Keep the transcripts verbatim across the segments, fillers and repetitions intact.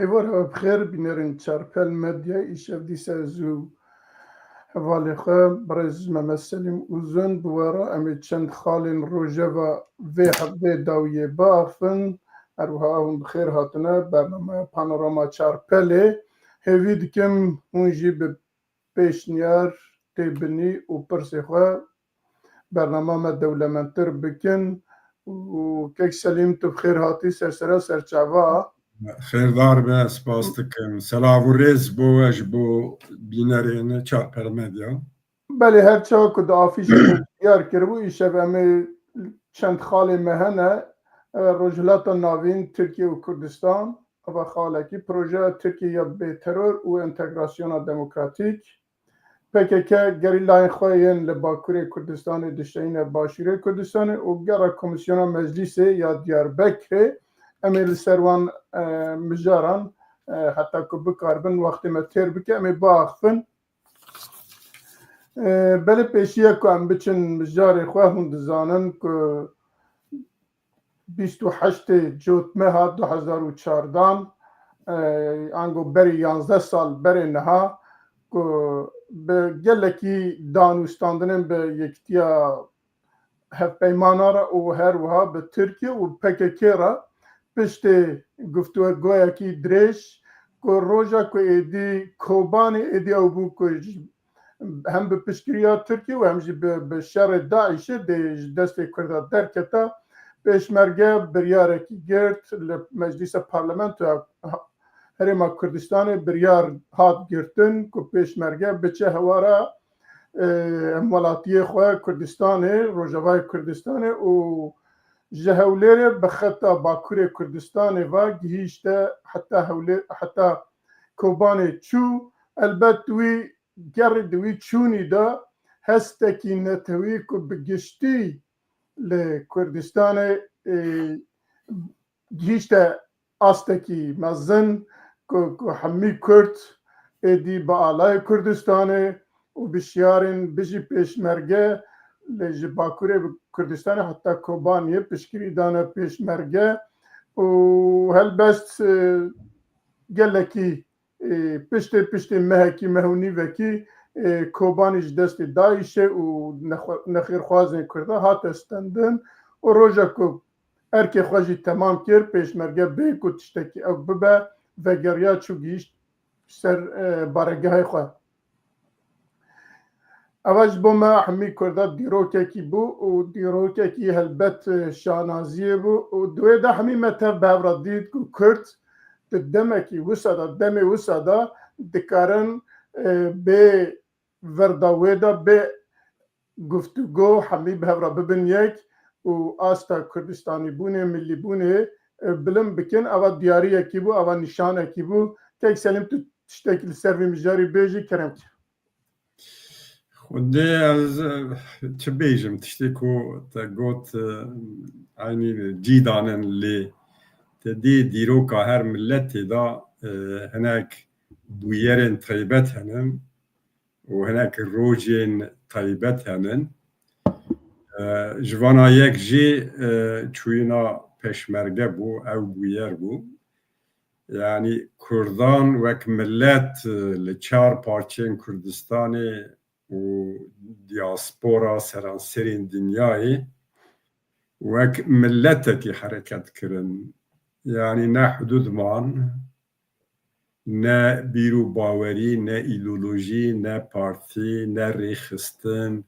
Êvar hewe bi xêr, bînerên Çarpel Medya, îşev dîsa ez û hevalê xwe birêz Mehmet Selîm Uzun bi we re em ê çend xalên rojeva vê heftê dawiyê biaxivin. Her wiha hûn bi xêr hatine bernameya Panorama Çarpelê. Hêvî dikim hûn jî bi pêşniyar, têbinî û pirsê xwe bernama me dewlemendtir bikin. Û kek Selîm, tu bi xêr hatî ser sera serçava. Xêrdar be, spas dikim. Selav û rêz bo we ji bo bînerên Çarpel Medya. Belê, her çawa ku di afîşê de diyar kiribû, îşev em ê çend xalê me hene, e, Rojhilata Navîn, Tirkiye û Kurdistan, eva xalekî, projeya Tirkiye ya bêteror û entegrasyona demokratîk, P K K gerîlayên xwe yên li Bakurê Kurdistanê dişeyîne Başûrê Kurdistanê û gera Komîsyona Meclîsê ya Diyarbekirê. Em ê li ser wan, e, mijaran, e, heta ku bikaribin wextê me têr bike, em ê biaxivin. E, belê pêşiya ku em biçin mijarê xwe, hûn dizanin ku bîst û heştê Cotmeha du hezar û çardan, e, ango berê yanzdeh sal berê niha ku bi gelekî dan û standinên bi Yekîtiya Hevpeymana re û her wiha bi Tirkiye û P K K re piştê guftûgoyekî dirêj ku roja ku êdî Kobanê êdî ew bû ku ji hem bi piştgiriya Tirkiye û hem jî bi, bi şerê DAIŞê dê ji destê Kurda derketa. Pêşmerge biryarekî girt li Meclîsa Parlamentoya Herêma Kurdistanê, biryar hat girtin ku Pêşmerge biçe hewara, e, hemwelatiyê xwe Kurdistanê, Rojavayê Kurdistanê û ji Hewlêrê bi xeta Bakurê Kurdistanê ve gihîşte heta Hewlê-, heta Kobanê çû. Elbet wî gerî di wî çûnî de hestekî netewî ku bi giştî li Kurdistanê, e, gihîşte astekî mezin ku, ku hemî Kurd êdî bi alayê Kurdistanê û bi şiyarên bijî Pêşmerge li ji Bakurê Kurdistanê heta Kobaniyê piştgirî dane Pêşmerge û helbest, e, gelekî, e, piştê, piştê mehekî, meh û nîvekî, e, Kobanî ji destê DAIŞê û nexwe-, nexêrxwazên Kurda hate stendin û roja ku erkê xwe jî temam kir, Pêşmerge bê ku tiştekî ew bibe, vegeriya çû gihîşt ser, e, baregehê xwe. Eva ji bo me hemî Kurda dîrokekî bû û dîrokekî helbet, e, şanaziyê bû û di wê de hemî me tev bi hev re dît ku Kurd di demekî wisa de, demê wisa de dikarin, e, bê verda wê de, bê guftûgo hemî bi hev re bibin yek û asta Kurdistanîbûnê, millîbûnê, e, bilind bikin. Eva diyariyekî bû, eva nîşanekî bû. Kek Selîm, tu tiştekî li ser vî mijarî bêjî, kerem kir. Xwedê ez, eh, çi bêjim, tiştê ku te got, eh, eynî cî danin lê. Te dî dîroka her miletê de, eh, hinek bûyerên taybet hene û hinek rojên taybet hene. Eh, ji vana yek jî, eh, çûyîna Pêşmerge bû, ew bûyer bû. Yanî Kurdan wek milet, e, li çar parçeyên Kurdistanê û diaspora seranserên dinyayê wek miletekî hereket kirin. Yanî ne hudud man, ne bîr û bawerî, ne îdeolojî, ne partî, ne rêxistin,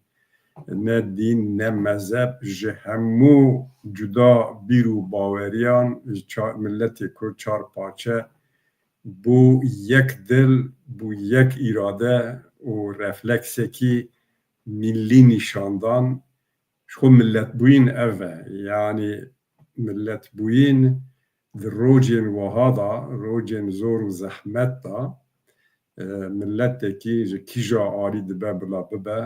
ne dîn, ne mezheb, ji hemû cuda bîr û baweriyan, ji ça-, miletê Kurd çar parçe bû yek dil, bû yek îrade û refleksekî millî nîşandan. Ji xwe miletbûyîn ev e. Yanî miletbûyîn di rojên wiha de, rojên zor û zehmet de, e, miletekî ji kîja alî dibe bila bibe,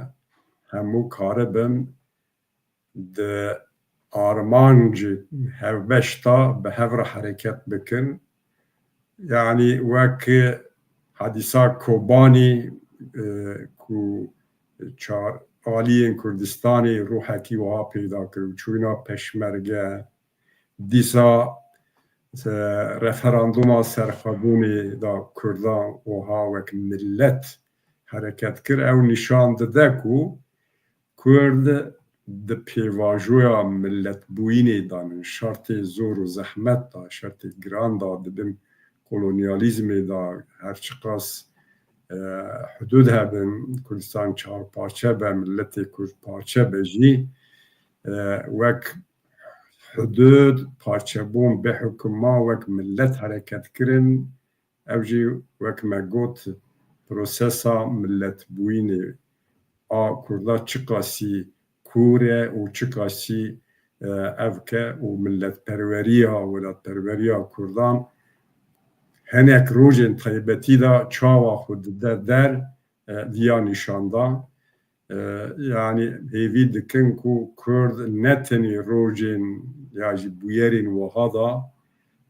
hemû karibin di armanc hevbeş de bi hev re hereket bikin. Yanî wek hadîsa Kobanî, e, ku çar aliyên Kurdistanê ruhekî wiha peyda kir û çûyîna Pêşmerge, dîsa referanduma serxwebûnê de Kurdan wiha wek millet hereket kir, ew nîşan dide ku Kurd di pêvajoya milletbûyînê de ne, şertê zor û zehmet de, şertê giran de, di bin kolonyalîzmê de her çiqas, e, hudûd hebin, Kurdistan çar parçe be, milletê Kurd parçe be jî, e, wek hudûd, parçebûn, bêhukima wek millet hereket kirin, ew jî wek me got, prosesa milletbûyînê a Kurda çiqasî kûr e û çiqasî, e, evk e û milletperweriya, welatperweriya Kurdan hinek rojên taybetî de çawa xwe dide der, e, viya nîşan da. E, yanî hêvî dikin ku Kurd ne tenê rojên ya jî bûyerên wiha de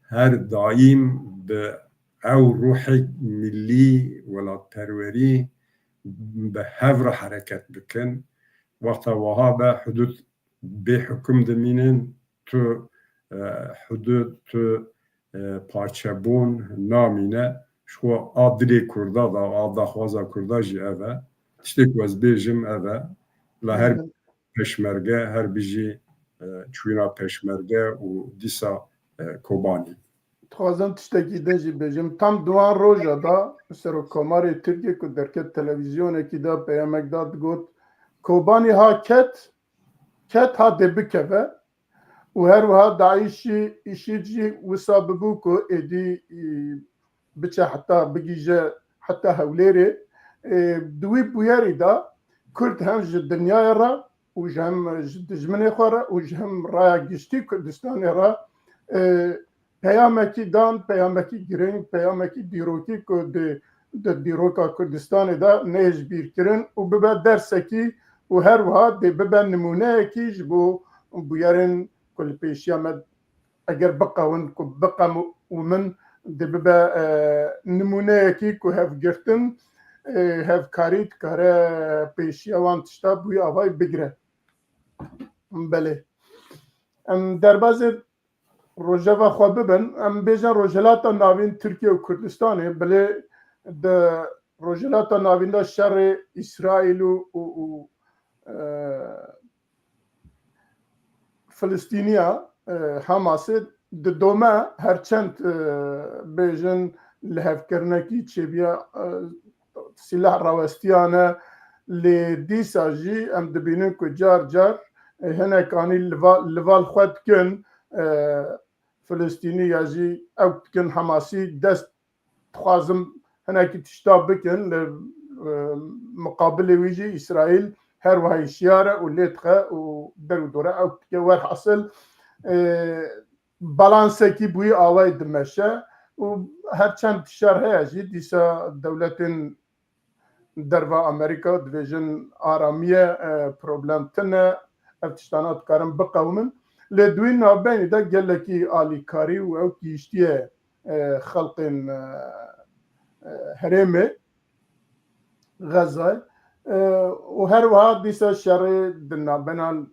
her daîm bi ew ruhê millî, welatperwerî bi hev re hereket bikin. Wexta wiha be hudûd bêhukim dimînin, tu, e, hudûd, tu, e, parçebûn namîne. Ji xwe a dilê Kurda da, a daxwaza Kurda jî ev e. Tiştê ku ez bêjim ev e. La her Hı hı. Peşmerge, her bijî, e, çûyîna Peşmerge û dîsa, e, Kobanî. Dixwazim tiştekî din jî bêjim. Tam di wan roja da Serokkomarê Tirkiyê ku derket televîzyonekî da peyamek da digot, Kobanî ha ket, ket ha dê bikeve û her wiha DAIŞ jî, IŞİD jî wisa bibû ku êdî, e, biçe heta bigihîje heta Hewlêrê. E, di wî bûyerî de Kurd hem ji dinyayê re û ji hem ji dijminê xwe re û ji hem raya giştî Kurdistanê re, e, peyamekî dan, peyamekî giring, peyamekî dîrokî ku di, di dîroka Kurdistanê de neyê ji bîr kirin û bibe dersekî û her wiha dê bibe nimûneyekî ji bo bûyerên ku li pêşiya me eger biqewin ku biqem û min dê bibe, e, nimûneyekî ku hevgirtin, e, hevkarî dikare pêşiya wan tişta bi wî avayî bigire. Belê. Em derbazê rojeva xwe bibin, em bêjin Rojhilata Navîn Tirkiye û Kurdistanê, belê di Rojhilata Navîn de şerê Îsraîl û, û, û, e, Filistîniya, e, Hamasê didome, her çend, e, bêjin lihevkirinekî çêbiya, e, sîleh rawestiyane, lê dîsa jî em dibînin ku car car, e, hinek anî li va-, li va li xwe dikin, e, Filistînî ya jî ew dikin Hamasî dest dixwazim hinekî tişta bikin, li, e, miqabilê wî jî Îsraîl her wiha hişyar e û lê dixe û der û dore ew dike. Werhasil, e, balansekî bi wî awayî dimeşe û her çend şer heye jî dîsa dewletên derva Amerîka dibêjin aramiye, e, problem tune, ev tiştana dikarin biqewimin. Lê di wî navbeynî de gelekî alîkarî û ew gihîştiye, e, xelqên, e, e, herêmê Xezayê. E, û her wiha dîsa şerê di navbena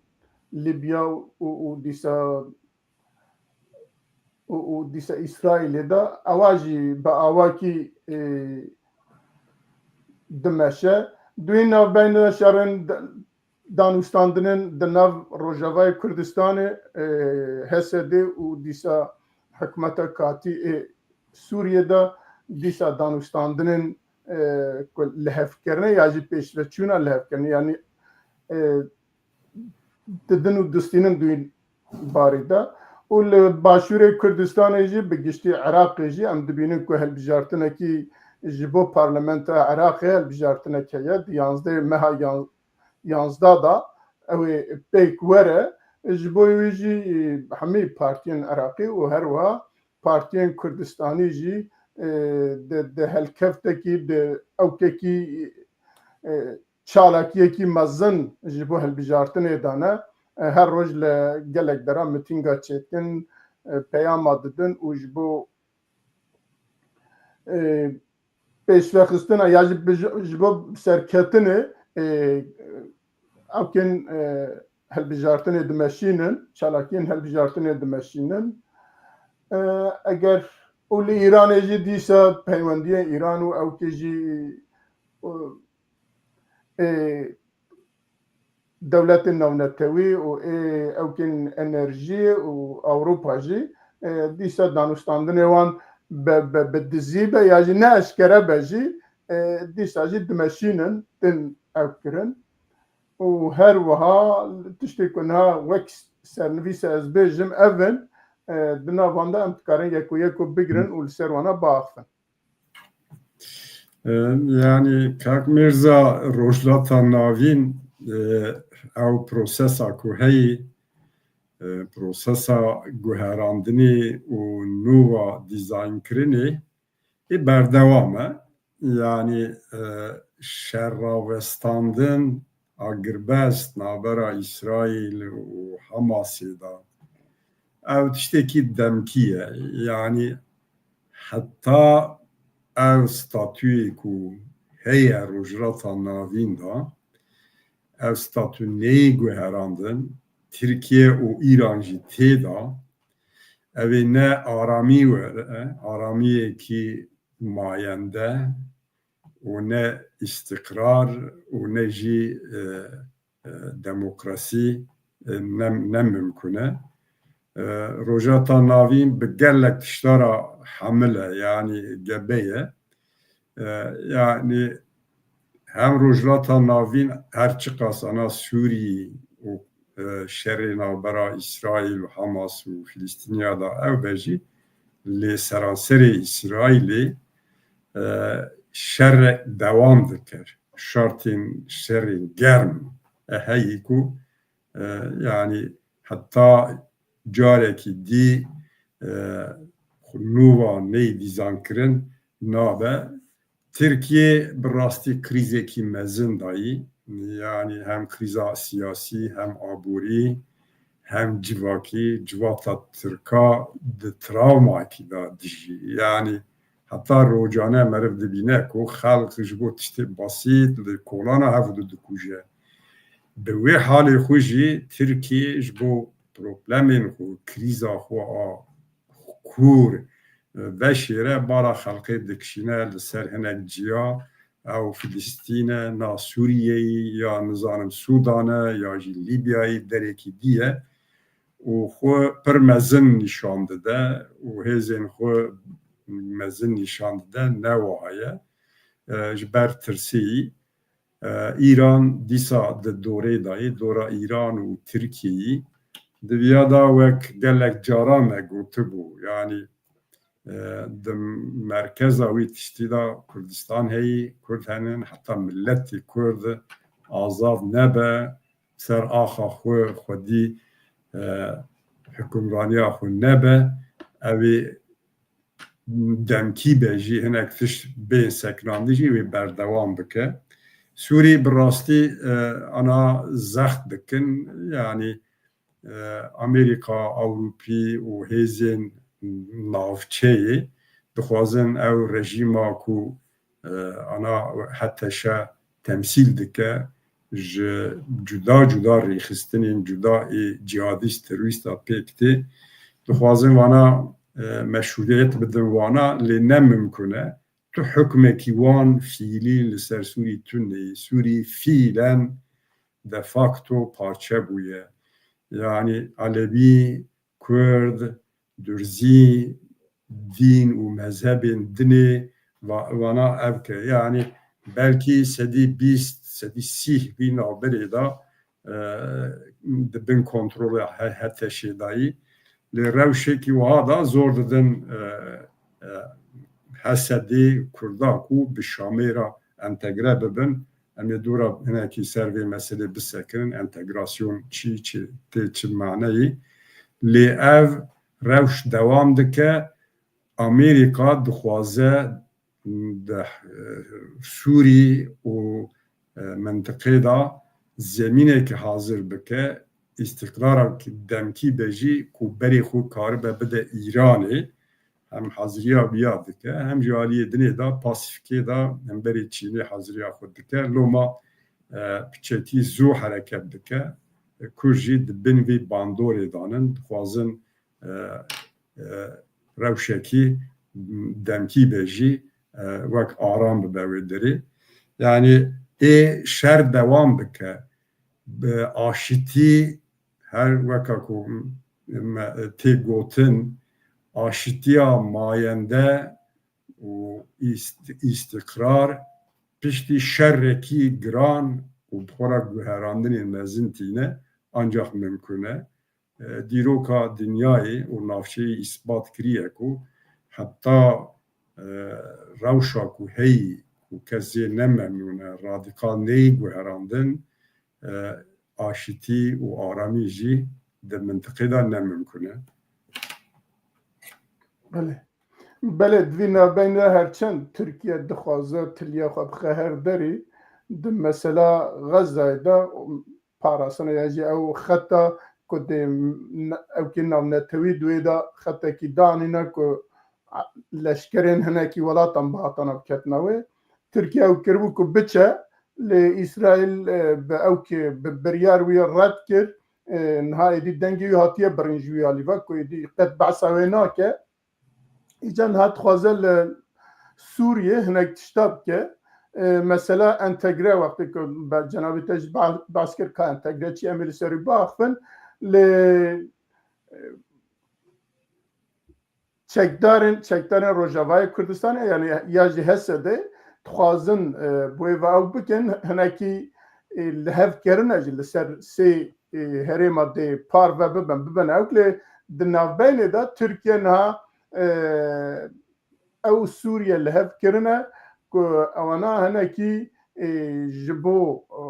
Libya û, û dîsa û, û dîsa Îsraîlê de ewa jî bi awakî, e, dimeşe. Di wî navbeyne de şerên de-, danûstandinên di nav Rojavayê Kurdistanê, e, H S D û dîsa hikûmeta katî ê Sûriyê de dîsa danûstandinên, e, ku lihevkirinê ya jî pêşveçûna lihevkirinê, yanî, e, didin û distînin di wî barî de. Û li Başûrê Kurdistanê jî, bi giştî Iraqê jî em dibînin ku hilbijartinekî ji bo Parlamenta Iraqê hilbijartinek heye, di yanzdehê meha yan-, yanzda de ew ê pêk were. Ji bo wî jî hemî partiyên Iraqî û her wiha partiyên Kurdistanî jî, e, di, di helkeftekî, di ewkekî, e, çalakiyekî mezin ji bo hilbijartinê dane. E, her roj li gelek dera mitînga çêdikin, e, peyama didin û ji bo, e, pêşvexistina ya jî bi-, ji bo serketinê, e, ewkên, e, hilbijartinê dimeşînin, çalakiyên hilbijartinê dimeşînin. E, eger û li Îranê jî dîsa peywendiyên Îran û ewkê jî, e, ê dewletên navnetewî û ê ewkên enerjiyê û Ewropa jî, e, dîsa danûstandinê wan be, be, bi dizî be ya jî ne eşkere be jî, e, dîsa jî dimeşînin, din ew kirin. Û her wiha tiştê ku niha wek sernivîsa ez bêjim ev in, e, di nav wan de em dikarin yek û yek û bigirin û li ser wana biaxifin. E, yanî Kak Mirza, Rojhilata Navîn, e, ew prosesa ku heyî, e, prosesa guherandinê û nûva dîzaynkirinê ê berdewam e. Yanî, e, şerravestandin agirbest navbera Îsraîl û Hamasê de ew tiştekî demkî ye. Yanî heta ev statuyê ku heye Rojhilata Navîn de, ev statu neyê guherandin, Tirkiye û Îran jî tê de, ev ê ne aramî were, aramiyekî mayende û ne îstiqrar û ne jî, e, e, demokrasî, e, ne, ne mimkun e. E, Rojhilata Navîn bi gelek tişta re hamil e, yanî gebe ye. E, yanî hem Rojhilata Navîn her çiqas ana Sûrî û, e, şerê navbera Îsraîl û Hamas û Filistîniya de ew be jî, lê seranserê Îsraîlê, e, şer dewam dikir. Şartên şerên germ e heyî ku, e, yanî heta carekî dî, e, nûva neyê dîzankirin nabe. Tirkiye bi rastî krîzekî mezin dayî. Yanî hem krîza siyasî, hem aborî, hem civakî, civata Tirka di travmayekî de dijî. Yanî heta rojane meriv dibîne ku xelq ji bo tiştê basît li kolana hev didikuje. Bi wê halê xwe jî Tirkiye ji bo problemên xwe, krîza xwe a kûr veşêre, bala xelkê dikişîne li ser hinek ciya, ew Filistîn e, na Sûriyeyê, ya nizanim Sûdan e, ya jî Lîbyayê, derekî dî ye û xwe pir mezin nîşan dide û hêzên xwe mezin nîşan dide, ne wiha ye. E, ji ber tirsê yî, e, Îran dîsa di dorê de ye, dora Îran û Tirkiyeyê. Di viya de wek gelek caran me gotibû, yanî, e, di merkeza wî tiştî de Kurdistan heyî, Kurd henin, heta miletê Kurd azad nebe, ser axa xwe xwedî, e, hukimraniya xwe nebe, ew ê demkî be jî, hinek tişt bê sekinandin jî wê berdewam bike. Sûrî bi rastî, e, ana zext dikin, yanî, e, Amerîka, Ewropî û hêzên navçeyê dixwazin ew rejîma ku, e, ana HTŞ temsîl dike, ji cuda cuda rêxistinên cuda ê cihadîst, terorîsta pêk tê. Dixwazin vana, e, meşrûiyet bidin vana, lê ne mimkun e. Tu hukmekî wan fiîlî li ser Sûrî tune ye. Sûrî fiîlen de facto parçe bûye. Yanî Elewî, Kurd, Durzî, dîn û mezhebên dinê va-, vana ev ke. Yanî belkî sedî bîst, sedî sîh vî navberê de, e, di bin kontrola he-, HTŞê dayî. Lê rewşekî wiha da zor didin, e, e, HSDê Kurda ku bi Şamê re entegre bibin. Em ê dû re hinekî ser vê meselê bisekirin, entegrasyon çi, çi tê, çi maneyê. Lê ev rewş dewam dike. Amerîka dixwaze di, e, Sûrî û, e, mintiqê de zemînekî hazir bike, îstiqrarekî demkî be jî ku berê xwe karibe bide Îranê. Hem haziriya viya dike, hem jî aliyê dinê de pasifîkê de hemberî Çînê haziriya xwe dike. Loma, e, piçekî zû hereket dike. E, Kurd jî di bin vê bandorê danin, dixwazin, e, e, rewşekî demkî be jî, e, wek aram bibe wê derê. Yanî ê şer dewam bike, bi aşitî, her weka ku me, tê gotin, aşitiya mayende û îst-, îstiqrar piştî şerekî giran û bi xwe re guherandinên mezin tîne, ancaq mimkun e. E, dîroka dinyayê û navçeyê îsbat kiriye ku heta, e, rewşa ku heyî, ku kes jê ne memnûn e, radîkal neyê guherandin, e, aşitî û aramî jî di mintiqê de ne mimkun e. Belê. Belê, di vî navbeyna her çend Tirkiye dixwaze tiliya xwe bixe her derî, di mesela Xezayê de parastina ya jî ew xeta ku dê ne-, ewkê navnetewî di wê de xetekî danîne ku a-, leşkerên hinekî welatan bihatana biketina wê. Tirkiye ew kiribû ku biçe, lê Îsraîl, e, bi ewkê bi biryar wî red kir. E, niha êdî dengê wî hatiye birîn ji wî alî ve ku êdî qet behsa wê nake. Îca niha dixwaze li Sûriyê hinek tişta bike. E, mesela entegre, wextê ku be-, cenabê te jî ba-, behs kir ka entegre çi, em ê li ser wî biaxivin. Lê, e, çekdarên, çekdarên Rojavayê Kurdistanê, yanî ya jî H S D dixwazin, e, bi wê ve ew bikin, hinekî, e, lihevkirine jî li ser sê, e, herêma dê parve bibin, bibin ewk, lê di navbeynê de Tirkiye niha, e, ew Sûriye lihev kirine ku ewana hinekî, e, ji bo, e,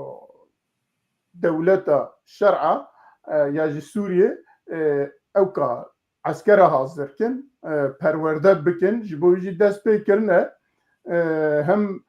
dewleta şer'a, e, ya jî Sûriyê, e, ewka eskera hazir kin, e, perwerde bikin, ji bo wî jî dest pê kirine, e, hem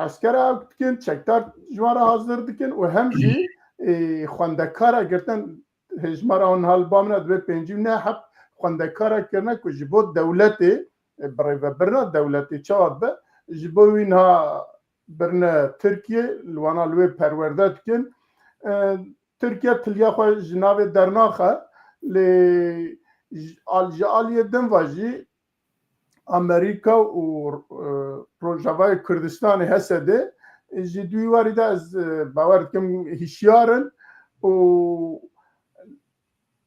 eskera ewk dikin, çekdar ji wan re hazir dikin û hem jî, e, xwendekara girtin, hejmara wan hal ba min e, divê pêncî û neh heb xwendekara kirine ku ji bo dewletê, e, birêvebirina dewletê çawa dibe, ji bo wî niha birine Tirkiye, li wana li wê perwerde dikin. E, Tirkiye tiliya xwe ji navê dernaxe, lê ji al-, ji aliyê din ve jî Amerîka û, e, Rojavayê Kurdistanê, H S D, ji dûyî warî de ez, e, bawer dikim hişyar in û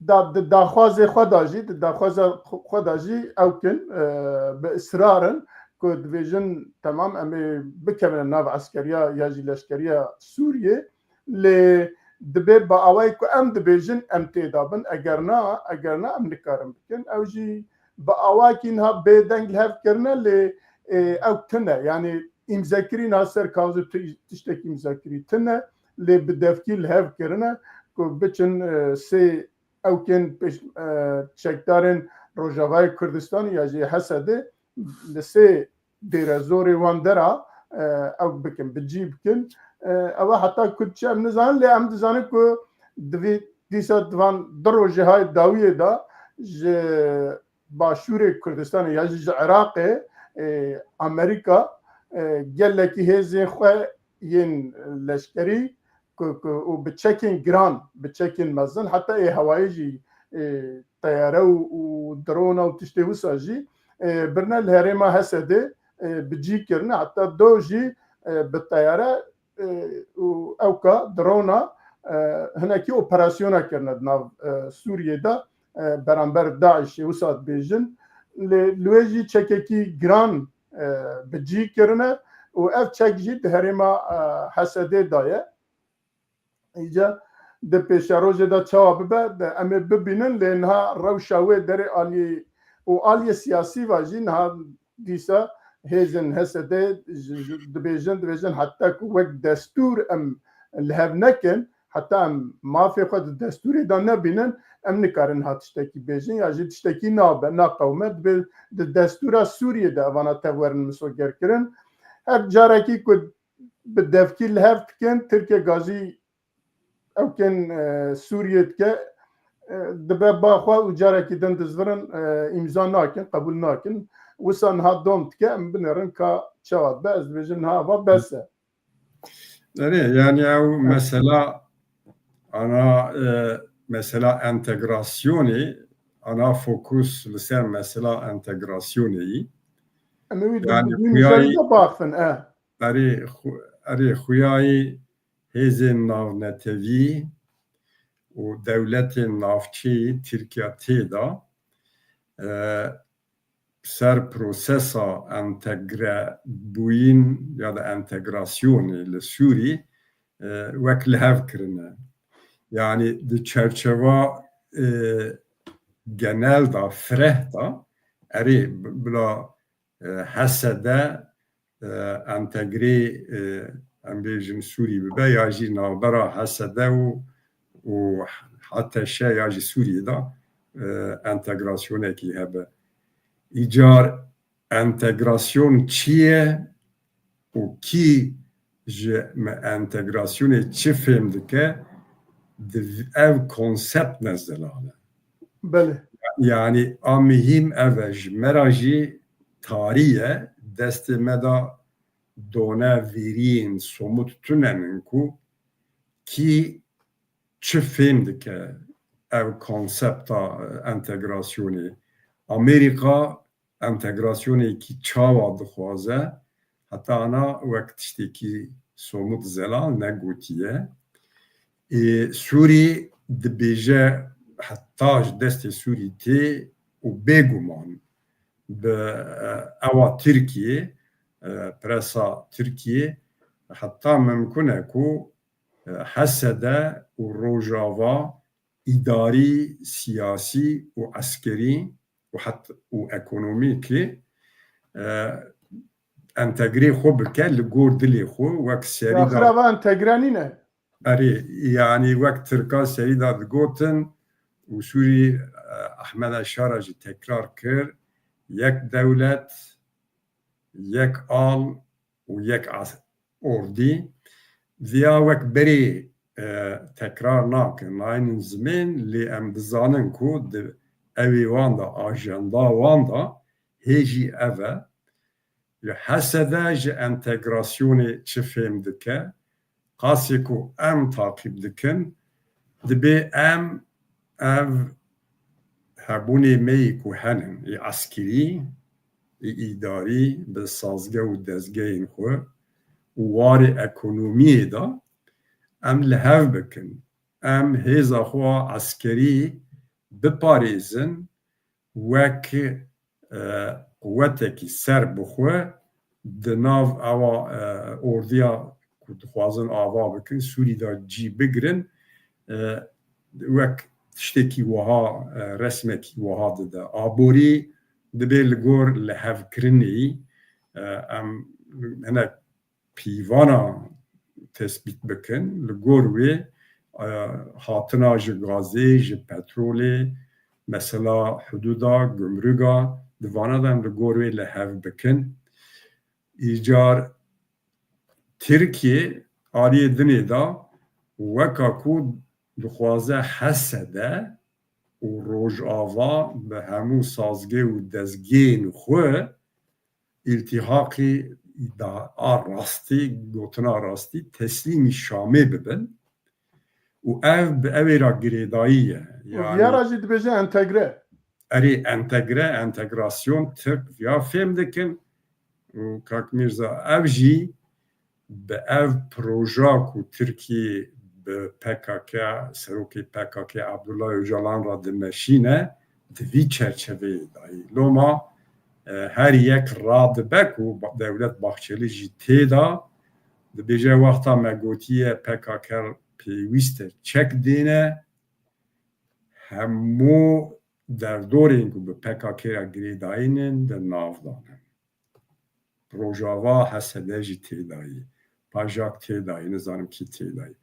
da, di daxwazê xwe de jî, di daxwaza xwe de jî ew kin, e, bi israr in ku dibêjin, temam, em ê bikevin nav eskeriya ya jî leşkeriya Sûriyê, lê dibe bi awayî ku em dibêjin em tê de bin, eger na, eger na em nikarin bikin. Ew jî bi awakî niha bêdeng li hev kirine, lê, e, ew tune, yanî îmzekirî niha ser kaxizê tu-, tiştekî îmzekirî tune, lê bi devkî li hev kirine ku biçin, e, sê ewkên pêş-, e, çekdarên Rojavayê Kurdistanê ya jî H S D li sê dêrezorê wan dera, e, ew bikin, bi cî bikin. E, ewa heta ku diçe em nizanin, lê em dizanin ku di vî dîsa di van du rojê hay dawiyê de ji Başûrê Kurdistanê ya jî ji Iraqê, e, Amerîka, e, gelekî hêzên xwe yên leşkerî ku, ku, û bi çekên giran, bi çekên mezin, heta ê hewayê jî, e, teyare û, û drona û tiştê wisa jî, e, birine li herêma H S D, e, bi cî kirine, heta do jî, e, bi teyare, e, û ewka drona, e, hinekî operasyona kirine di nav, e, Sûriyê de, e, beramber DAIŞê wisa dibêjin. Lê li wê jî çekekî giran, e, bi cî kirine û ev çek jî di herêma, e, H S D de ye. Îca di pêşerojê de çawa bibe, de em ê bibînin, lê niha rewşa wê derê aliyê û aliyê siyasî ve jî niha dîsa hêzên H S D ji, ji, dibêjin, dibêjin heta ku wek destûr em li hev nekin, heta em mafê xwe di destûrê de nebînin, em nikarin niha tiştekî bêjin ya jî tiştekî nabe, naqewime, dibê di destûra Sûriyê de evana tev werin misogerkirin. Her carekî ku bi devkî li hev dikin, Tirkiye gazî ewkên, e, Sûriyê dike, e, dibe ba xwe û carekî din dizvirin, e, îmza nakin, qebûl nakin. Wisa niha dom dike, em binêrin ka çawa dibe, ez dibêjim niha eva bes e. Erê, yani ew mesela ana, e, mesela entegrasyonê ana fokus li ser mesela entegrasyonê yî. Em ê wî Yani, dibînin xuyayî- ser de baxivin, e. Erê xu-, erê xuyayî hêzên navnetewî û dewletên navçeyî Tirkiya tê de, e, ser prosesa entegre bûyîn ya da entegrasyonê li Sûrî, e, wek li hev kirine. Yani di çerçeva, e, genel da, fireh da, erê, b-, bila, e, H S D, e, entegrê, e, em bêjin Sûrî bibe ya jî navbera H S D û, û H T Ş ya jî Sûriyê de, e, entegrasyonekî hebe. Îcar entegrasyon çi ye û kî ji me entegrasyonê çi fêm dike, di ev konsept ne zelal e. Belê. Yani a mihîm ev e, ji me ra jî tarî ye, destê me de done vêriyên somut tune nin ku kî çi fêm dike ev konsepta entegrasyonê. Amerîka entegrasyonekî çawa dixwaze, heta ana wek tiştekî somut zelal negotiye. Ê, Sûrî dibêje heta ji destê Sûrî tê û bêguman bi, e, ewa Tirkiyê, e, presa Tirkiyê heta mimkun e ku, e, H S D û Rojava îdarî, siyasî û eskerî û het-, û ekonomîkî, e, entegrê xwe bike li gor dilê xwe wek serî Ya de xira va entegre nîne. Erê, yanî wek Tirka serî de digotin û Sûrî, e, Ehmed Şara jî tekrar kir, yek dewlet, yek al û yek as-, ordî. Viya wek berê, e, tekrar nakin, naynin zimên, lê em dizanin ku di ewê wan de, ajenda wan de hê jî ev e. Li H S D ji entegrasyonê çi fêm dike? Qasê ku em taqîb dikin, dibê em ev hebûnê me yî ku henin, ê eskerî, ê îdarî, bi sazge û dezgehên xwe û warê ekonomiyê de em li hev bikin. Em hêza xwe eskerî biparêzin, wek, e, quwetekî ser bi xwe di nav ewa, e, ordiya ku dixwazin ava bikin, Sûrî de cî bigirin, e, wek tiştekî wiha, e, resmekî wiha dide. Aborî dibê li gor lihevkirinê, e, em hinek pîvana tespît bikin. Li gor wê, e, hatina ji gazê, ji petrolê, mesela hudûda, gumrûga, di vana de em li gor wê li hev bikin. Îcar Tirkiye aliyê dinê de weka ku dixwaze H S D û Rojava bi hemû sazgê û dezgehên xwe îltîhaqî da a rastî, gotina rastî, teslîmî Şamê bibin û ev bi ewê re girêdayî ye. Û Yani viya re jî dibêje entegre. Erê entegre, entegrasyon, Tirk viya fêm dikin û Kak Mîrza ev jî bi ev proja ku Tirkiyê bi P K K, serokê P K K Abdullah Öcalan re dimeşîne, di vî çerçeveyê de yî. Loma, e, her yek radibe ku ba-, Dewlet Bahçeli jî tê de dibêje, wexta me gotiye P K K pêwîst e çek dêne, hemû derdorên ku bi P K K re girêdayî ne, di nav de ne. Rojava H S D jî tê de yî. Pajak tê de yî, nizanim kî tê de yî.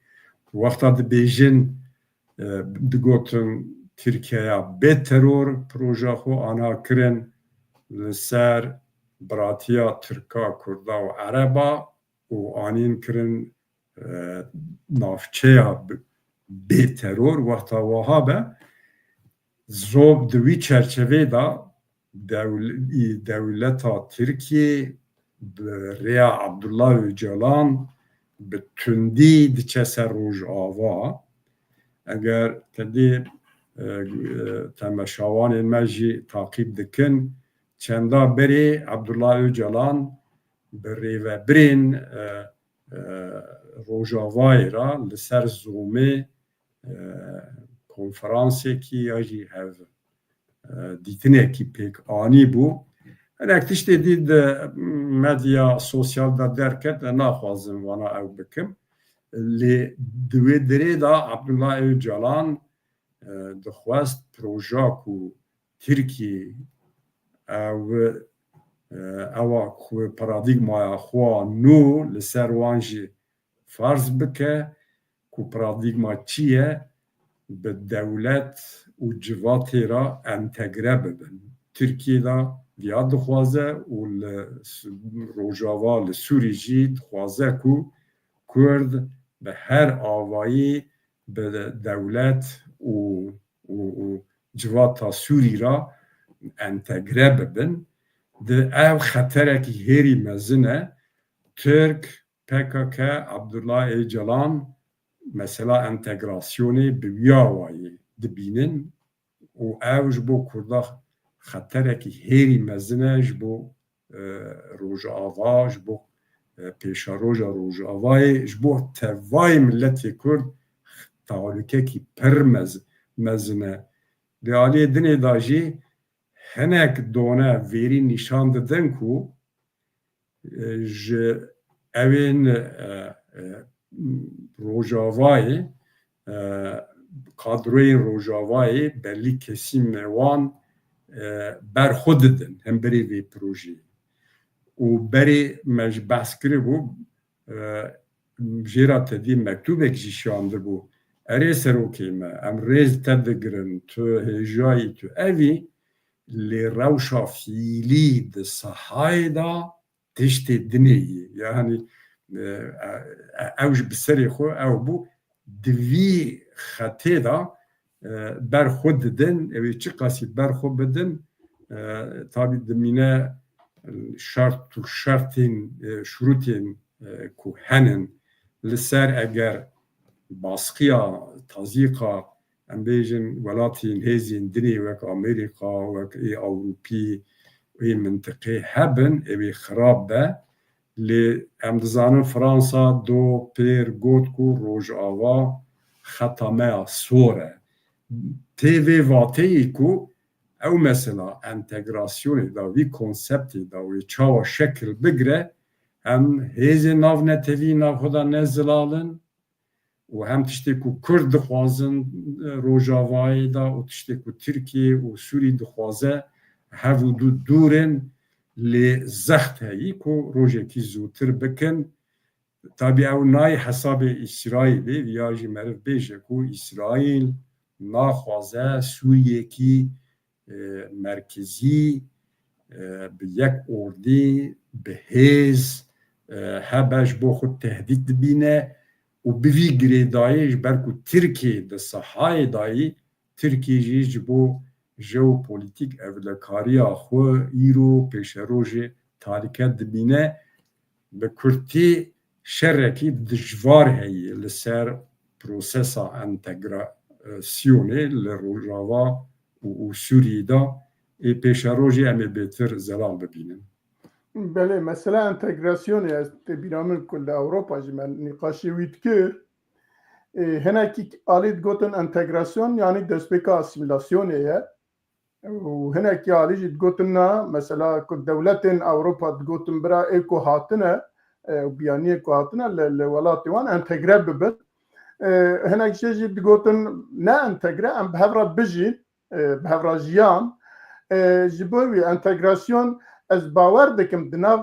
Wexta dibêjin, e, digotin Tirkiyeya bê teror proja xwe ana kirin li ser biratiya Tirka, Kurda û Ereba û anîn kirin, e, navçeya bi-, bê teror. Wexta wiha be, zor di wî çerçevê de dewl-, î dewleta Tirkiyê bi rêya Abdullah Öcalan bi tundî diçe ser Rojava. Eger te dê e, e, temeşawanên me jî taqîb dikin. Çenda berê Abdullah Öcalan bi rêvebirên, e, e, Rojavayê re li ser Zoomê, e, konferansekî ya jî hev, e, dîtinekî pêk anî bû. Hinek tiştê dî di medya sosyal de derket, ez naxwazim vana ew bikim. Lê di wê dirê de Abdullah Öcalan, e, dixwest proja ku Tirkiyê ew, e, ewa ku paradîgmaya xwe nû li ser wan jî farz bike ku paradîgma çi ye, bi dewlet û civatê re entegre bibin. Tirkiye de viya dixwaze û li S-, Rojava, li Sûrî jî dixwaze ku Kurd bi her avayî bi dewlet û, û, û civata Sûrî re entegre bibin. Di ev xeterekî hêrî mezin e. Tirk, P K K, Abdullah Öcalan mesela entegrasyonê bi wî awayî dibînin û ew ji bo Kurda xeterekî hêrî mezin e ji bo, e, Rojava, ji bo, e, pêşeroja Rojavayê, ji bo tevayê miletê Kurd tehlukekî pir mez-, mezin e. Di aliyê dinê de jî hinek done vêrî nîşan didin ku, e, ji ewên, e, e, Rojavayê, e, kadroyên Rojavayê belî kesîmê wan, e, berxwe didin hemberî vê projeyê. Û berê me ji behs kiribû, e, jê re tedî mektûbek jî şiyandibû. Erê serokê me, em rêz te digirin, tu hêjayî, tu evî, lê rewşa fiîlî di sehayê de tiştê dinê ye. Yanî, e, e, ew ji bi serê xwe ew bû, di vî xetê de, e, ber xwe didin, ew ê çiqasî ber xwe bidin, e, tabî dimîne şert û şertên, e, şurûtên, e, ku henin li ser eger baskiya, tazîqa, em bêjin, welatên hêzên dinê wek Amerîka, wek ê Ewropî, ê mintiqê hebin, ew ê xirab be. Lê em dizanin Fransa do pêr got ku Rojava xeta me ya sor e. Tê vê vateyê ku ew mesela entegrasyonê de, vî konseptê de wê çawa şekil bigire, em hêzên navnetewî nav xwe de nezilalin, û hem tiştê ku Kurd dixwazin, e, Rojavayê de û tiştê ku Tirkiye û Sûrî dixwaze hev û du dûr in, lê zext heyî ku rojekî zûtir bikin. Tabî ew nayê hesabê Îsraîlê, viya jî meriv bêje ku Îsraîl naxwaze Sûriyekî e, merkezî, e, bi yek ordî, bi hêz, e, hebe ji bo xwe tehdît dibîne û bi vî girêdayî ji ber ku Tirkiye di sehayê dayî, Tirkiye jî ji bo jeopolîtîk evlekariya xwe îro pêşerojê talîke dibîne. Bi kurtî şerekî dijvar heye li ser prosesa entegrasyonê li Rojava û, û Sûriyê de, ê pêşerojê em ê bêtir zelal bibînin. Belê, mesela entegrasyonê, ez tê bîra min ku li Ewropa jî me nîqaşê wî dikir. Ê, hinekî alî digotin entegrasyon, yanî destpêka asîmîlasyonê ye. Û hinekî alî jî digotin na, mesela ku dewletên Ewropa digotin bira ê ku hatine, e, û biyaniyê ku hatine li, li welatê wan entegre bibin. E, hinek jê jî digotin ne entegre, em bi hev re bijîn, e, bi hev re jiyan. E, ji bo wî entegrasyon ez bawer dikim di nav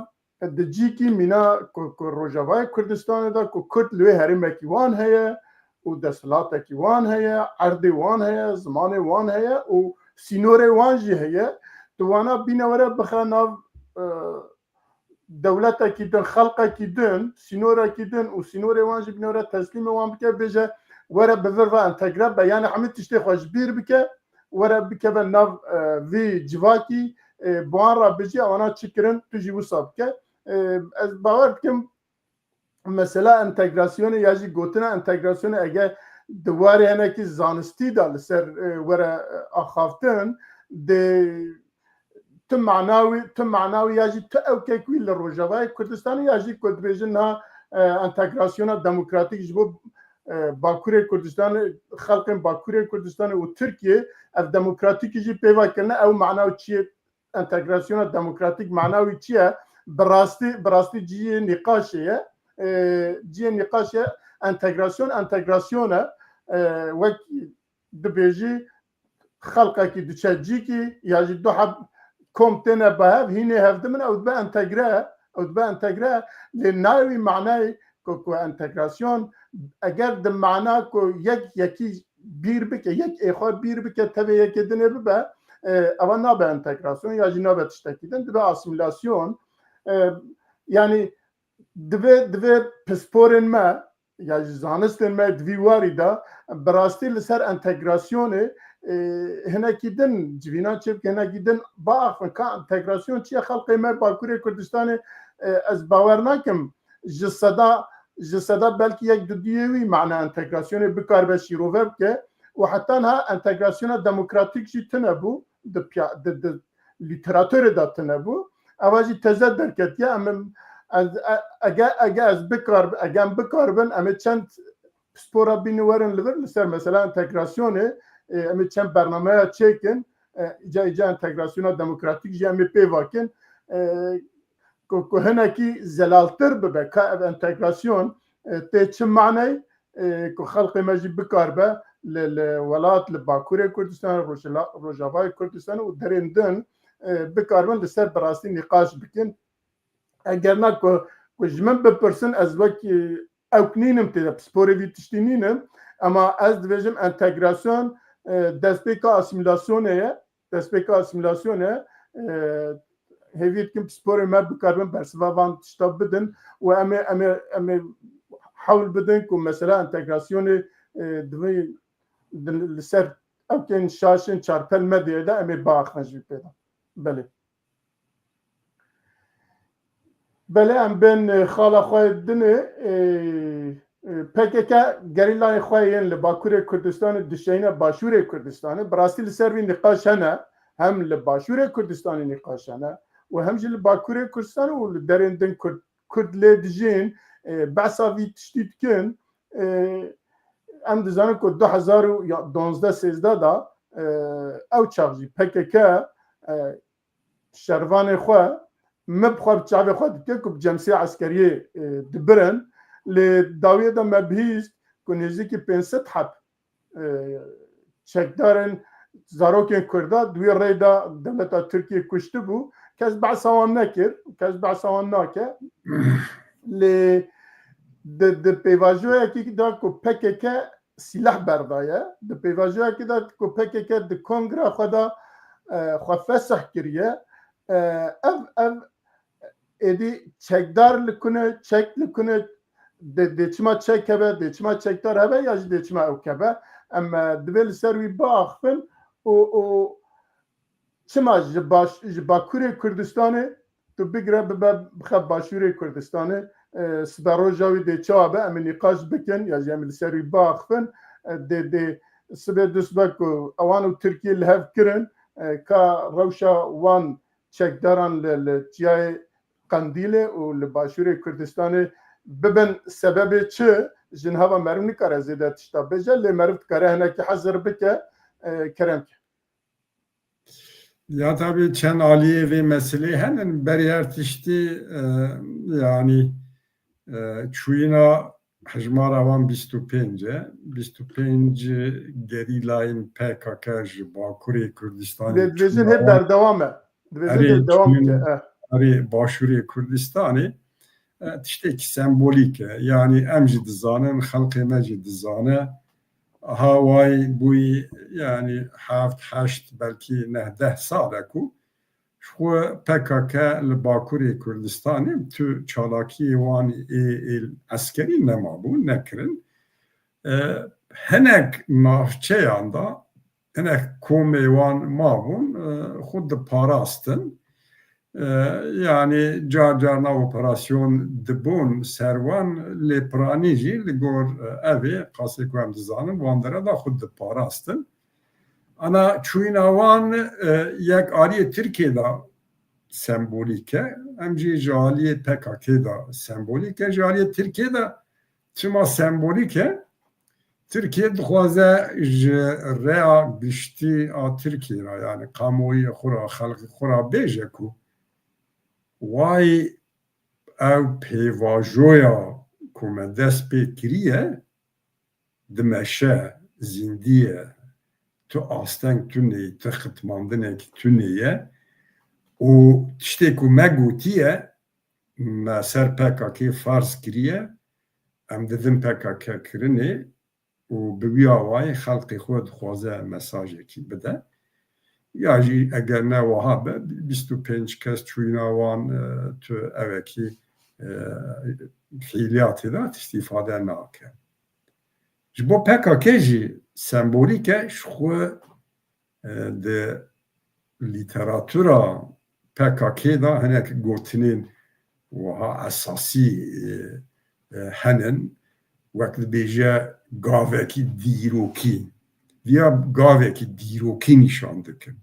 di cîkî mîna ku, ku Rojavayê Kurdistanê de ku Kurd li wê herêmekî wan heye û desthilatekî wan heye, erdê wan heye, zimanê wan heye û sînorê wan jî heye. Tu wana bîne were bixe nav, e, dewletekî din, xelqekî din, sînorekî din û sînorê wan jî bîne were teslîmê wan bike, bêje were bi vir ve entegre be. Yani hemî tiştê xwe ji bîr bike, were bikeve nav, e, vî civakî, e, bi wan re bijî, ewana çi kirin, tu jî wisa bike. E, ez bawer dikim, mesela entegrasyonê ya jî gotina entegrasyonê eger di warê hinekî zanistî de li ser, e, were, e, axaftin, di tu mana wî, tu mana wî ya jî tu ewkek wî li Rojavayê Kurdistanê ya jî ku dibêjin niha, e, entegrasyona demokratîk ji bo, e, Bakurê Kurdistanê, xelkên Bakurê Kurdistanê û Tirkiyê, ev demokratîkî jî pêva kirine, ew mana wî çi ye? Entegrasyona demokratîk mana wî çi ye? Bi rastî, bi rastî cihê nîqaşê ye. E, cihê nîqaşê entegrasyon, entegrasyon e. E, wek dibêjî xelqekî diçe cîkî ya jî du heb kom têne bi hev, hînê hev dimin, ew dibe entegre, ew dibe entegre. Lê nayê wî manayê ku, ku entegrasyon, eger di mana ku yek yekî bîr bike, yek ê xwe bîr bike, tevê yekê dinê bibe, e, eva nabe entegrasyon ya jî nabe tiştekî din, dibe asîmîlasyon. E, yanî divê, divê pisporên me ya jî zanistên me di vî warî de bi rastî li ser entegrasyonê, e, hinekî din civînan çêbike, hinekî din biaxivin ka entegrasyon çi ye. Xelkê me Bakurê Kurdistanê, e, ez bawer nakim ji seda, ji seda belkî yek du duyê wî mana entegrasyonê bikaribe şîrove bike û heta niha entegrasyona demokratîk jî tune bû di piya-, di, di lîteraturê de tune bû. Eva jî teze derketiye. Em, em, ez, e, ege, ege ez bikar, ege em bikaribin, em ê çend pispora bînin werin li vir, li ser mesela entegrasyonê, e, em ê çend bernameya çêkin, e, îca, îca entegrasyona demokratîk jî em ê pêvakin. E, ku, ku hinekî zelaltir bibe, ka ev entegrasyon, e, tê çi maney, e, ku xelkê me jî bikaribe li, li welat, li Bakurê Kurdistanê, Rojhila-, Rojavayê Kurdistanê û derên din, e, bikaribin li ser bi rastî nîqaş bikin. Eger na ku, ku ji min bipirsin, ez wek, e, ewk nînim tê de, pisporê vî tiştî nînim, ema ez dibêjim entegrasyon, e, destpêka asîmîlasyonê ye, destpêka asîmîlasyonê, e, hêvî dikim pisporê me bikaribin bersiva van tişta bidin û em ê, em ê, em ê hewl bidin ku mesela entegrasyonê, e, divê di, li ser ewkên şaşên çarpel medyayê de em ê biaxivin ji vî pê de. Belê. Belê, em bên, e, xala xwe dinê, e, e, P K K gerîlayên xwe yên li Bakurê Kurdistanê dişeyîne Başûrê Kurdistanê. Bi rastî li ser vî nîqaş hene, hem li Başûrê Kurdistanê nîqaş hene û hem jî li Bakurê Kurdistanê û li derên din Kurd, Kurd lê dijîn, e, behsa vî tiştî dikin. E, em dizanin ku du hezar û duwazdeh sêzdeh de, e, ew çax jî P K K, e, şervanê xwe, me bi xwe bi çavê xwe dike ku bi cemsê eskeriyê, e, dibirin. Lê dawiyê de me bihîst ku nêzîkî pênc sed heb, e, çekdarên zarokên Kurda di wî rê de dewleta Tirkiyê kuştibû. Kes behsa wan nekir, kes behsa wan nake. Lê di, di pêvajoyekî de ku P K K sîleh berdaye. Di pêvajoyekê de ku P K K di kongra xwe de, e, xwe fesih kiriye. E, ev, ev êdî çekdar li ku ne, çek li ku ne, dê, dê çima çek hebe, dê çima çekdar hebe ya jî dê çima ewk hebe. Em, e, divê li ser wî biaxivin û, û çima ji baş, ji Bakurê Kurdistanê tu bigire bibe bixe Başûrê Kurdistanê, e, siberoja wî dê çawa be, em ê nîqaş bikin ya jî em ê li ser wî biaxivin. E, dê, dê sibê du sibe ku ewan û Tirkiyê li hev kirin, e, ka rewşa wan çekdaran li, li çiyayê Qendîlê û li Başûrê Kurdistanê bibin sebebê çi, ji niha ve meriv nikare zêde tişta bêje, lê meriv dikare hinekî hezir bike, e, kerem ke. Ya tabî çend aliyê vê meselê henin. Berî her tiştî, e, yanî, e, çûyîna hejmara wan bîst û pênc e. Bîst û pênc gerîlayên P K K ji Bakurê Kurdistanê. Dê dibêjin hê berdewam e. Dibêjin hê dewam bike. Erê Başûrê Kurdistanê, e, tiştekî sembolîk e. Yanî em jî dizanin, xelkê me jî dizane. Hawayî bûyî, yanî heft, heşt, belkî neh, deh sal e ku ji xwe P K K li Bakurê Kurdistanê tu çalakiyê wan ê, ê eskerî nemabûn, nekirin. E, hinek navçeyan de, hinek komê wan mabûn, e, xwe diparastin. E, yanî car carna operasyon dibûn ser wan, lê piranî jî li gor, e, evê qasê ku em dizanin, wan dereda xwe diparastin. Ana çûyîna wan, e, yek aliyê Tirkiyê de sembolîk e, em jî ji aliyê P K K de sembolîk e, ji aliyê Tirkiyê de çima sembolîk e? Tirkiye dixwaze ji rêya giştî a Tirkiyê re, yani kamuoyê xwe re, xelkê xwe re bêje ku way ew pêvajoya ku me dest pê kiriye, dimeşe, zîndî ye, tu asteng tune yî, tu xitmandinekî tune ye û tiştê ku me gotiye, me ser P K K farz kiriye, em didin P K K kirinê û bi wî awayî xelkê xwe dixwaze mesajekî bide. Ya jî eger ne wiha be, bîst û pênc kes çûyîna wan, e, tu evekî, e, fiîliyatê de tiştî îfade nake. Ji bo P K K jî sembolîk e, ji xwe, e, di lîteratura P K K de hinek gotinên wiha esasî, e, e, henin, wek dibêje gavekî dîrokî. Viya gavekî dîrokî nîşan dikin.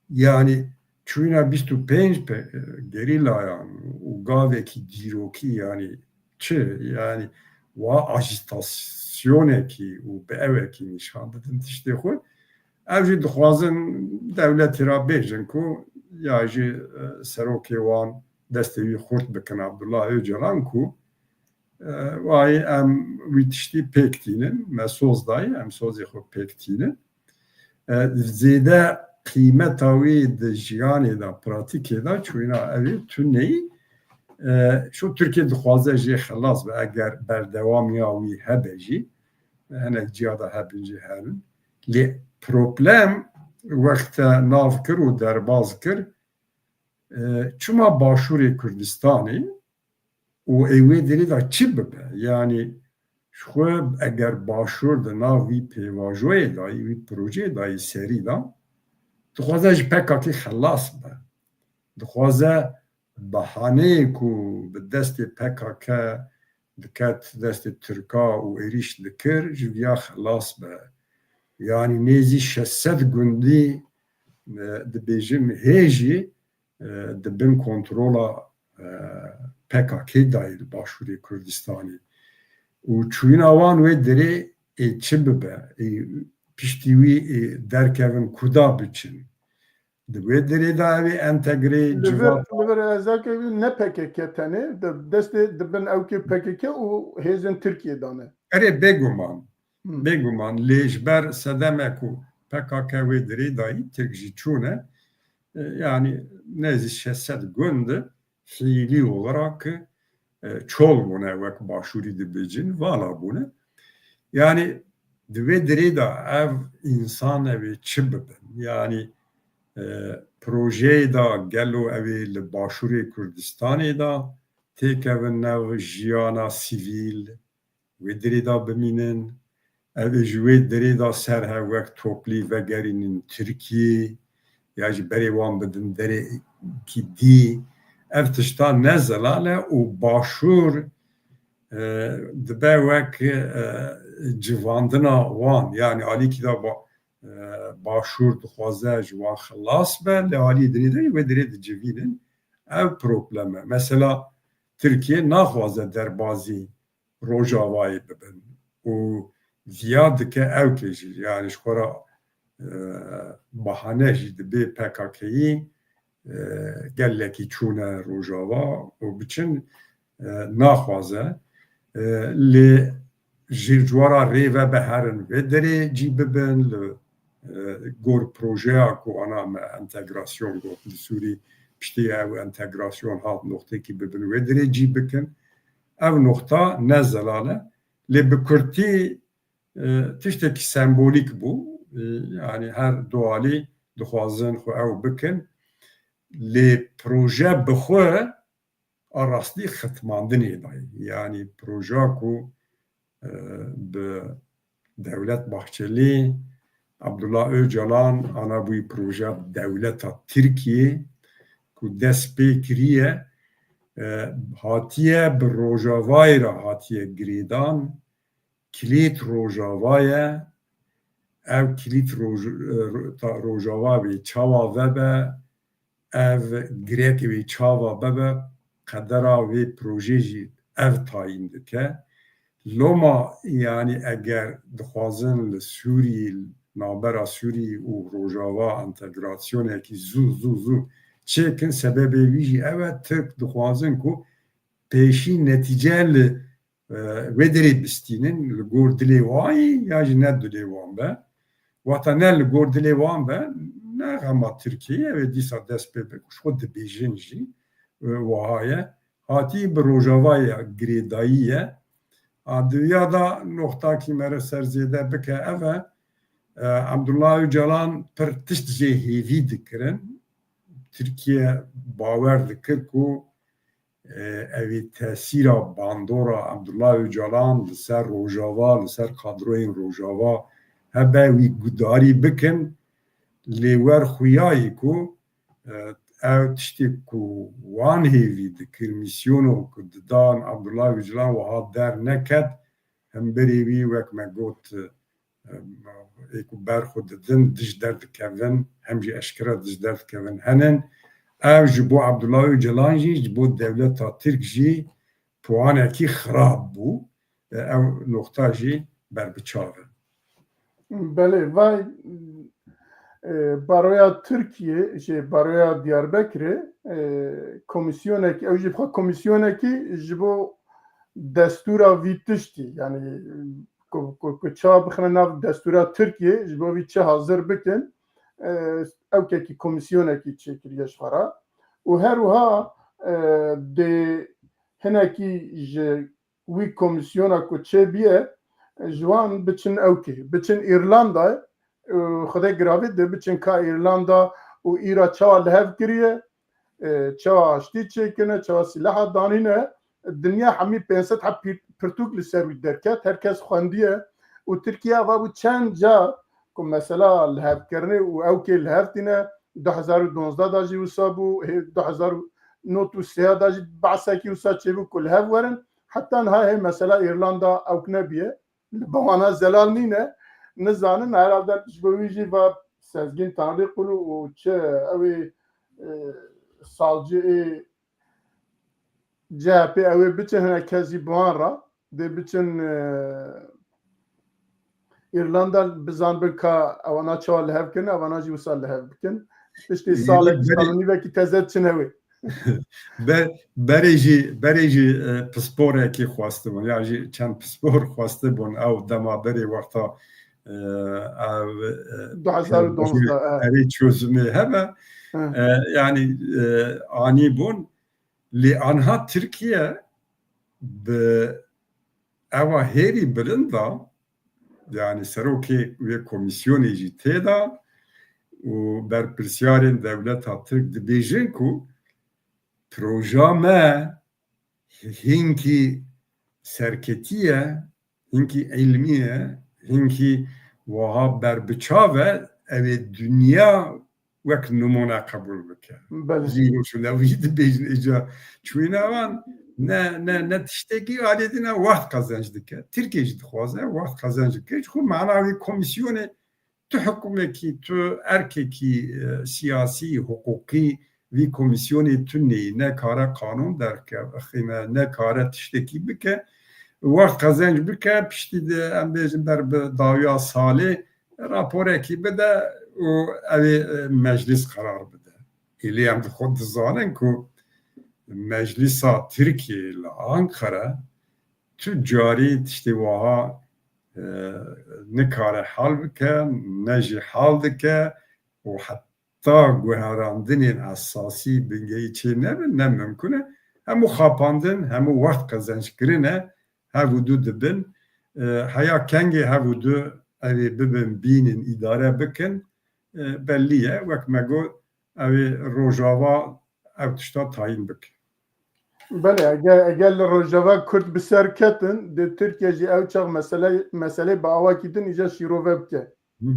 Yani çûyîna bîst û pênc pe-, gerîlayan û gavekî dîrokî, yani çi? Yani wa ajîtasyonekî û bi ewekî nîşan didin tiştê xwe. Ev jî dixwazin dewletê re bêjin ku ya jî, e, serokê wan destê wî xurt bikin, Abdullah Öcalan, ku, e, wayî em wî tiştî pêk tînin, me soz dayî, em sozê xwe pêk tînin. E, zêde qîmeta wî di jiyanê de, pratîkê de çûyîna evê tuneyî, e, şu Tirkiye dixwaze jê xelas be, eger berdewamiya wî hebe jî, hinek ciya de hebin jî herin. Lê problem wexte nav kir û derbaz kir, e, çima Başûrê Kurdistanê û ê wê derê de çi bibe? Yani ji xwe eger Başûr di nav wî pêvajoyê de, wî projeyê de, serî de, dixwaze ji P K K xelas be. Dixwaze bahaneyê ku bi destê P K K diket destê Tirka û êrîş dikir, ji viya xelas be. Yani nêzî şeş sed gundî, e, dibêjim hê jî, e, di bin kontrola, e, P K K de ye li Başûrê Kurdistanê. Û çûyîna wan wê derê ê çi bibe? Ê piştî wî ê derkevin kuda biçin? Di wê derê de ew ê entegrê civat. Li vir, li vir hêzakê wî ne P K K tenê, di destê dibin ewkê P K K û hêzên Tirkiyê de ne. Erê, bêguman. Hmm. Bêguman, lê ji ber sedeme ku P K K wê derê dayî, Tirk jî çûne, e, yani nêzî şeş sed gund fiîlî olarak, e, çol bûne, wek Başûrî dibêjin, vala bûne. Yani di wê derê de ev însan ew ê çi bibin? Yani, e, projeyê de gelo ew ê li Başûrê Kurdistanê de têkevin nav jiyana sivîl, wê derê de bimînin. Ev ê ji wê derê de ser hev wek toplî vegerînin Tirkiyê, ya jî berê wan bidin derekî dî. Ev tişta ne zelal e û Başûr, e, dibe wek, e, civandina wan. Yani alîkî de ba-, e, Başûr dixwaze ji wan xilas be, lê alî dinê de wê derê dicivînin. Ev problem e. Mesela Tirkiye naxwaze derbazî Rojavayê bibin û viya dike ewkê jî, yani ji xwe re, e, bahane jî dibê P K K'yî, e, gelekî çûne Rojava û biçin, e, naxwaze. E, lê ji, ji we re rê vebe herin vê derê cî bibin, li, e, gor projeya ku ana me entegrasyon got li Sûrî, piştî ew entegrasyon hat noxtekî bibin wê derê cî bikin. Ev noxta ne zelal e. Lê bi kurtî, e, tiştekî sembolîk bû. E, yani her du alî dixwazin xwe ew bikin. Lê proje bi xwe a rastî xitmandinê dayî. Yani projeya ku, e, bi Devlet Bahçelî, Abdullah Öcalan ana bûyî projeya dewleta Tirkiyê, ku û dest pê kiriye, e, hatiye bi Rojavayê re hatiye girêdan, kilît Rojava ye, ev kilît Roj-, e, ta-, Rojava wê çawa vebe, ev girek wê çawa bebe, qedera wê projê jî ev tayîn dike. Loma, yanî eger dixwazin li Sûrî, navbera Sûrî û Rojava entegrasyonekî zû, zû, zû çêkin, sebebê wî jî ew e, Tirk dixwazin ku pêşî netîce li, e, wê derê bistînin, li gor dilê wan yî ya jî ne dilê wan be. Wata ne li gor dilê wan be, ne xema Tirkiyeyê, ew ê dîsa dest pê bike, ji xwe dibêjin jî, e, wiha ye. Hatî bi Rojavayê girêdayî ye. A diviya da noxtakî mere ser zêde bike ev e, e, Abdullah Öcalan pir tişt jê hêvî dikirin. Tirkiye bawer dikir ku, e, ew ê tesîra bandora Abdullah Öcalan li ser Rojava, li ser kadroyên Rojava hebe, wî gudarî bikin. Lê wer xuyayî ku, e, ev tiştê ku wan hêvî dikir, mîsyono ku didan Abdullah Öcalan wiha derneket, hemberê wî wek me got, e, ê ku ber xwe didin, dij derdikevin, hem jî eşkera dij derdikevin henin. Ev ji bo Abdullah Öcalan jî, ji bo dewleta Tirk jî puanekî xirab bû. E, ew noxta jî berbiçav e. Belê, vay, e, baroya Tirkiyê, jê baroya Diyarbekirê, e, komîsyonekî, ew jî bi xwe komîsyonekî ji bo destûra vî tiştî, yanî ku, ku, ku çawa bixine nav destûra Tirkiyê, ji bo vî çi hazir bikin, e, ewkekî komîsyonekî çêkiriye ji xwe re. Û her wiha, e, dê hinekî ji wî komîsyona ku çêbûye, ji wan biçin ewkê, biçin Îrlandayê, û Xwedê giravê dê biçin ka Îrlanda û îra çawa li hev kiriye, e, çawa aştî çêkirine, çawa sîlaha danîne, dinya hemî pênc sed heb pir-, pirtûk li ser wî derket, her kes xwendiye û Tirkiye ava bû çend car ku mesela lihevkirinê û ewkê li hev tîne, du hezar û duwazdeh da jî wisa bû, hê du hezar û nod û sê da jî behsekî wisa çêbû ku li hev werin, heta niha hê mesela Îrlanda ewk nebiye. Li ba wana zelal nîne, nizanin, herhalde ji bo wî jî va Sezgîn Tanrîqulu û çi ew ê, e, salcı ê C H P ew ê biçin hinek kes jî bi wan re, dê biçin, e, Îrlanda bizanbin ka ewana çawa li hev kirin, ewana jî wisa li hev bikin. Piştî salek, berê- sal û nîvekî teze çin ew ê. Be-, berê jî, berê jî, e, pisporekî xwestibûn, ya jî çend pispor xwestibûn ew dema berê wexta, e, ev, e, du hezar û duwazdeh, e. Erê çözümê hebe. Hı. E, yanî, e, anî bûn. Lê anha Tirkiye bi ewa hêrî bilind da, yanî serokê wê komîsyonê jî tê de û berpirsiyarên dewleta Tirk dibêjin ku proja me hinkî serketî ye, hinkî îlmî ye, hinkî wiha berbiçav e, ew ê dinya wek nimûne qebûl bike. Belê. Zîro şûne wî dibêjin, îca çûyîna wan ne, ne, ne tiştekî, alê dî ne wext qezenc dike. Tirkiye jî dixwaze wext qezenc bike. Ji xwe mana wî komîsyonê, tu hikûmekî, tu erkekî, e, siyasî, hiqûqî vî komîsyonê tu neyî, ne kare qanûn derke, xîne, ne kare tiştekî bike, wext qezenc bike, piştî de em bêjin ber bi dawiya salê raporekî bide û ew ê, e, meclis qerar bide. Êlê em di xwe dizanin ku meclisa Tirkiyê li Ankara tu carî tiştê wiha, e, nikare hal bike, ne jî hal dike û heta guherandinên esasî bingehî çê nebin, ne mimkun e. Hemû xapandin, hemû wext qezenc kirine, hev û du dibin. E, heya kengê hev û du ev ê bibin, bînin, îdare bikin, e, bellî ye. Wek me got, ew ê Rojava ev tişta tayîn bike. Belê, eger, eger li Rojava Kurd bi ser ketin, di Tirkiye jî ew çax mesele, meselê bi awakî din îca şîrove bike. Hı.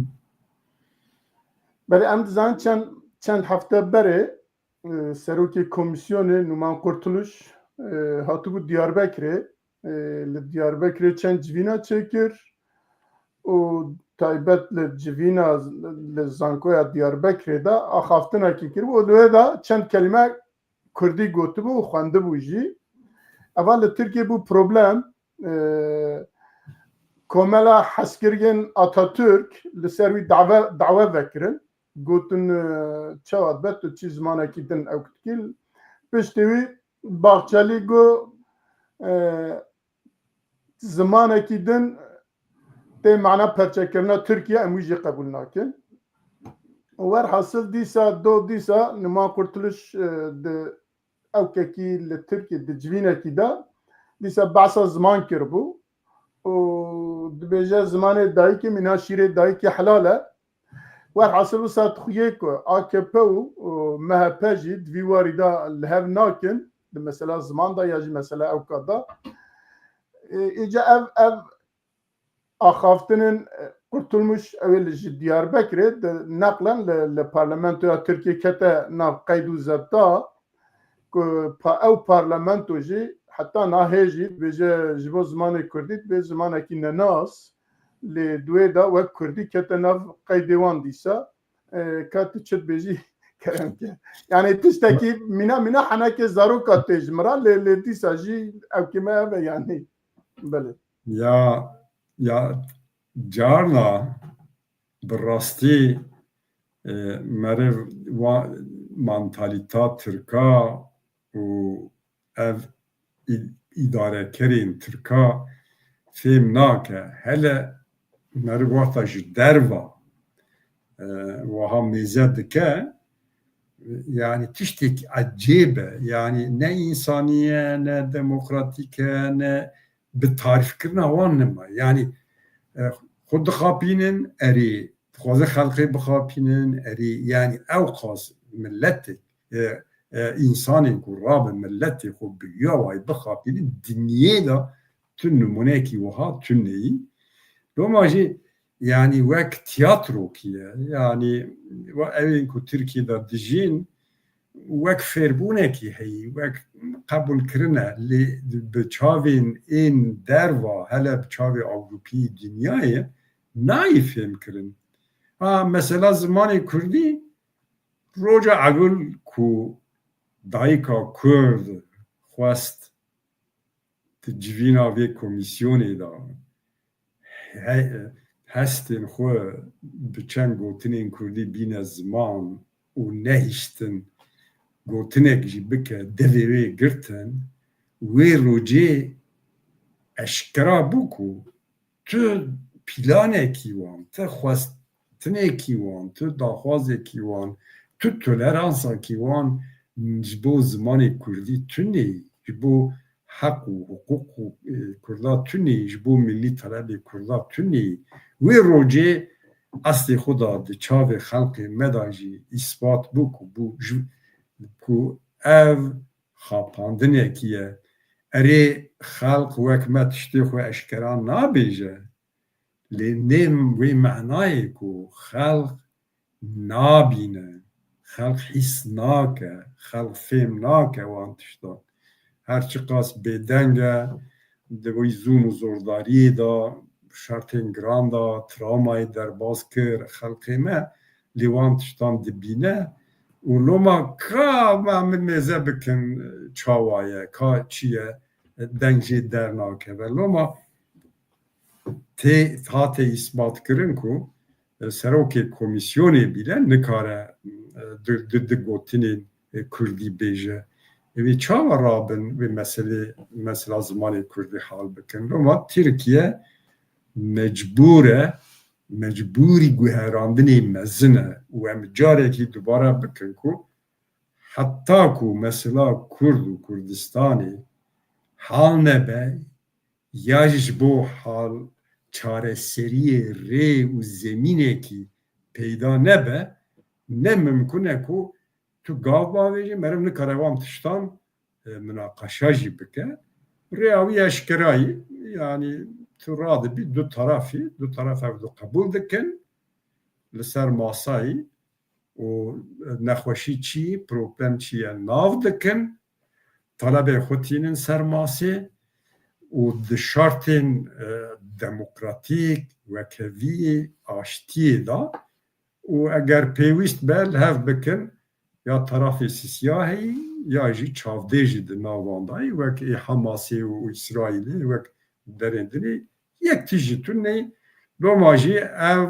Belê, em dizanin çend, çend hefte berê e, serokê komîsyonê Numan Kurtuluş, e, hatibû Diyarbekirê. E, li Diyarbekirê çend civîna çêkir û taybet li civîna li Zankoya Diyarbekirê de axaftinekî kiribû û li wê de çend kelîme kurdî gotibû û xwendibû jî. Eva li Tirkiyê bû problem. E, Komela Hezkiriyên Atatürk li ser wî dawe, dawe vekirin. Gotin, e, çawa dibe tu çi zimanekî din ew dikî. Piştî wî Bahçelî got, e, zimanekî din tê mana perçekirina Tirkiye, em wî jî qebûl nakin. Werhasil dîsa, do dîsa Numan Kurtuluş, e, di ewkekî li Tirkiyê di civînekî de dîsa behsa ziman kiribû û dibêje zimanê dayikê mîna şîrê dayikê helal e. Werhasil wisa dixuye ku A K P û, û M H P jî di vî warî de li hev nakin, di mesela ziman de ya jî mesela ewka de. Ê, îca ev, ev axaftinên, e, Kurtulmuş ew ê li ji Diyarbekirê di neqlen li, li parlamentoya Tirkiyê kete nav qeyd û zebta ku pa-, ew parlamento jî heta nahê jî dibêje ji bo zimanê kurdî dibê zimanekî nenas, lê di wê de wek kurdî kete nav qeydê wan dîsa, e, ka tu çi dibêjî kerem ke. Yani tiştekî mîna mîna henekê zaroka tê ji min re, lê, lê dîsa jî ewkê me ev e yani. Belê. Ya, ya carna bi rastî, e, meriv wa mantalîta Tirka û ev î-, îdarekerên Tirka fêm nake. Hele meriv wexta ji derva, e, wiha mêze dike, yani tiştek ecêb e. Yani ne însanî ye, ne demokratîk e, ne bi tarîfkirina wan nima. Yani, e, xwe dixapînin, erê, dixwazin xelqê bixapînin, erê, yani ew qas miletek, e, e, însanên ku rabe miletê xwe bi ya wayî bixapînin, dinyê de tu nimûneyekî wiha tu neyî. Loma jî, yani wek tiyatrokî ye. Yani we-, ewên ku Tirkiyê de dijîn, wek fêrbûnekî heyî, wek qebûlkirin e, lê bi çavên ên derva, hele bi çavê Ewropî, dinyayê nayê fêmkirin. Ha, mesela zimanê kurdî, roja ewil ku dayika kurd xwest di civîna vê komîsyonê de he-, hestên xwe bi çend gotinên kurdî bîne ziman û nehiştin gotinek jî bike, devê wê girtin, wê rojê eşkera bû ku tu planekî wan, tu xwestinekî wan, tu daxwazekî wan, tu toleransakî wan ji bo zimanê kurdî tune, ji bo heq û hiqûq û, e, kurda tune, ji bo milî telebê kurda tune. Wê rojê eslê xwe da di çavê xelkê me da jî îspat bû ku bû ji, ku ev xapandinekî ye. Erê, xelk wek me tiştê xwe eşkera nabêje, lê nêm wê menayê ku xelk nabîne, xelk hîs nake, xelk fêm nake wan tiştan. Her çiqas bêdeng e, di wî zûn û zordariyê de, şertên giran de, travmayê derbas kir, xelkê me lê wan tiştan dibîne û loma ka me min mêze bikin, çawa ye, ka çi ye, deng jê dernakeve. Loma tê, hate îsbatkirin ku, e, serokê komîsyonê bîle nikare, e, di, di, di gotinên, e, kurdî bêje. Ê wê çawa rabin wê meselê, mesela zimanê kurdî hal bikin? Loma Tirkiye mecbûr e, mecbûrî guherandinê mezin e û em carekî dubare bikin ku heta ku mesela Kurd û Kurdistanê hal nebe, ya jî ji bo hal çareseriyê rê û zemînekî peyda nebe, ne mimkun e ku tu gav bavêjî, meriv nikare wan tiştan, e, minaqeşa jî bike. Rêya wî eşkerayî, yanî tu radibî du tarafî, du taraf ev du qebûl dikin li ser masayî, û nexweşî çi, problem çi ye nav dikin, talebê xwe tînin ser masê û di şartên, e, demokratîk, wekhevî, aştiyê de û eger pêwîst be li hev bikin, ya tarafê sisya heyî ya jî çavdêr jî di nav wan de ye, wek ê Hamasê û Îsraîlê, wek derên dinê yek tişt jî tune ye. Loma jî ev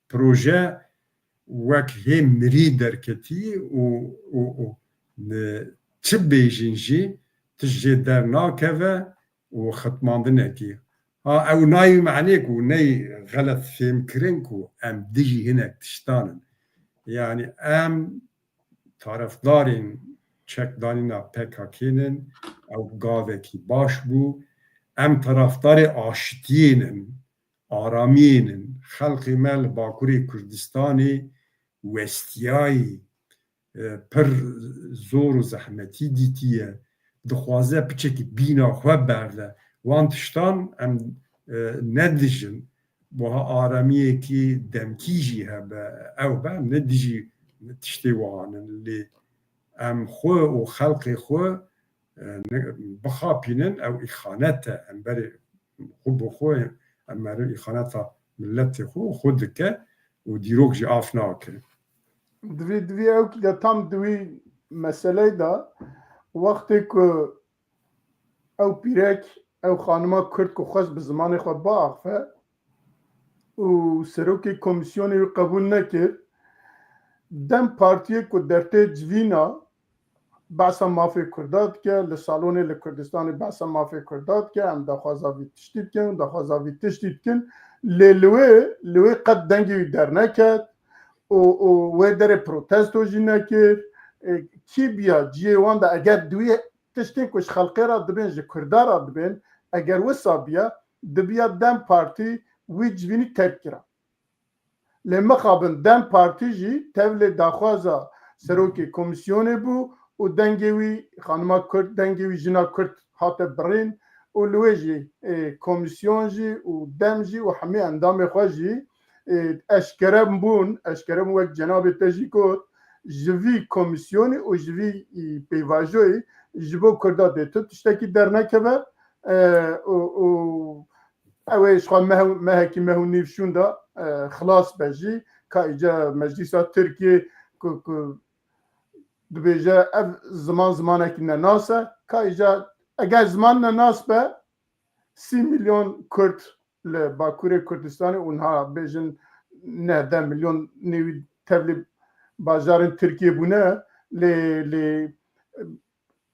proje wek hê mirî derketî û, û, û ne çi bêjin jî tişt jê dernakeve û xitmandinekî. Ha, ew nayê manê ku ney xelet fêmkirin ku em dijî hinek tiştan in. Yani em tarafdarên çekdanîna P K K nin, ew gavekî baş bû. Em tarafdarê aştiyê nin, aramiyê nin. Xelkê me li Bakurê Kurdistanê westiyayî, e, pir zor û zehmetî dîtiye. Dixwaze piçekî bîna xwe berde. Wan tiştan em, e, nedijin. Buha aramiyekî demkî jî hebe, ew be, em ne dijî tiştê wihan in. Lê em xwe û xelkê xwe, e, ne, bixapînin, ew îxanet e. Em berê xwe bi xwe, em meriv îxaneta miletê xwe û xwe dike û dîrok jî af nake. Divî, divî ew de tam di wî meseleyê de wextê ku ew pîrek, ew xanima Kurd ku xwest bi zimanê xwe biaxife û serokê komîsyonê wî qebûl nekir, dem partiyê ku dertê civîna behsa mafê Kurda dike, li salonê li Kurdistanê behsa mafê Kurda dike, em daxwaza vî tiştî dikin, daxwaza vî tiştî dikin, lê li wê, li wê qet dengê wî derneket û, û wê derê protesto jî nekir. E, kî biya ciyê wan de eger di wî tiştên ku ji xelkê re dibên, ji Kurda re dibên, eger wisa biya, dibiya dem partî wî civînî terk kira. Lê mixabin dem partî jî tevlê daxwaza serokê komîsyonê bû û dengê wî xanima Kurd, dengê wî jina Kurd hate birîn û li wê jî, e, komîsyon jî û dem jî û hemî endamê xwe jî, e, eşkere bûn, eşkere bûn wek cenabê te jî got, ji vî komîsyonê û ji vî, e, pêvajoyê ji bo Kurda dê tu tiştekî dernekeve, e, û, û ew ê ji xwe meh-, mehekî meh û nîv şûnda, e, xilas be jî, ka îca Meclîsa Tirkiyê ku, ku dibêje ev ziman zimanekî nenas e, ka îca eger ziman nenas be, sî milyon Kurd li Bakurê Kurdistanê û niha bêjin neh deh milyon nêwî tevlî bajarên Tirkiyê bûne, lê, lê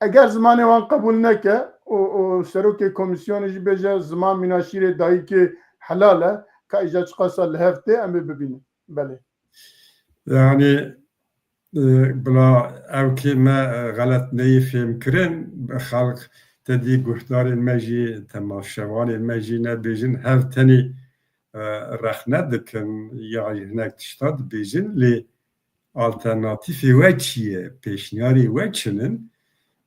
eger zimanê wan qebûl neke û, û serokê komîsyonê jî bêje ziman mîna şîrê dayikê helal e, ka îca çiqasa li hev tê em ê bibînin. Belê. Yani, e, bila ew kê me, e, xelet neyê fêmkirin, xelk te dî guhdarên me jî, temaşevanên me jî nebêjin, hev tenê, e, rexne dikin ya hinek tişta dibêjin, lê alternatîfê we çi ye? Pêşniyarê we çi nin?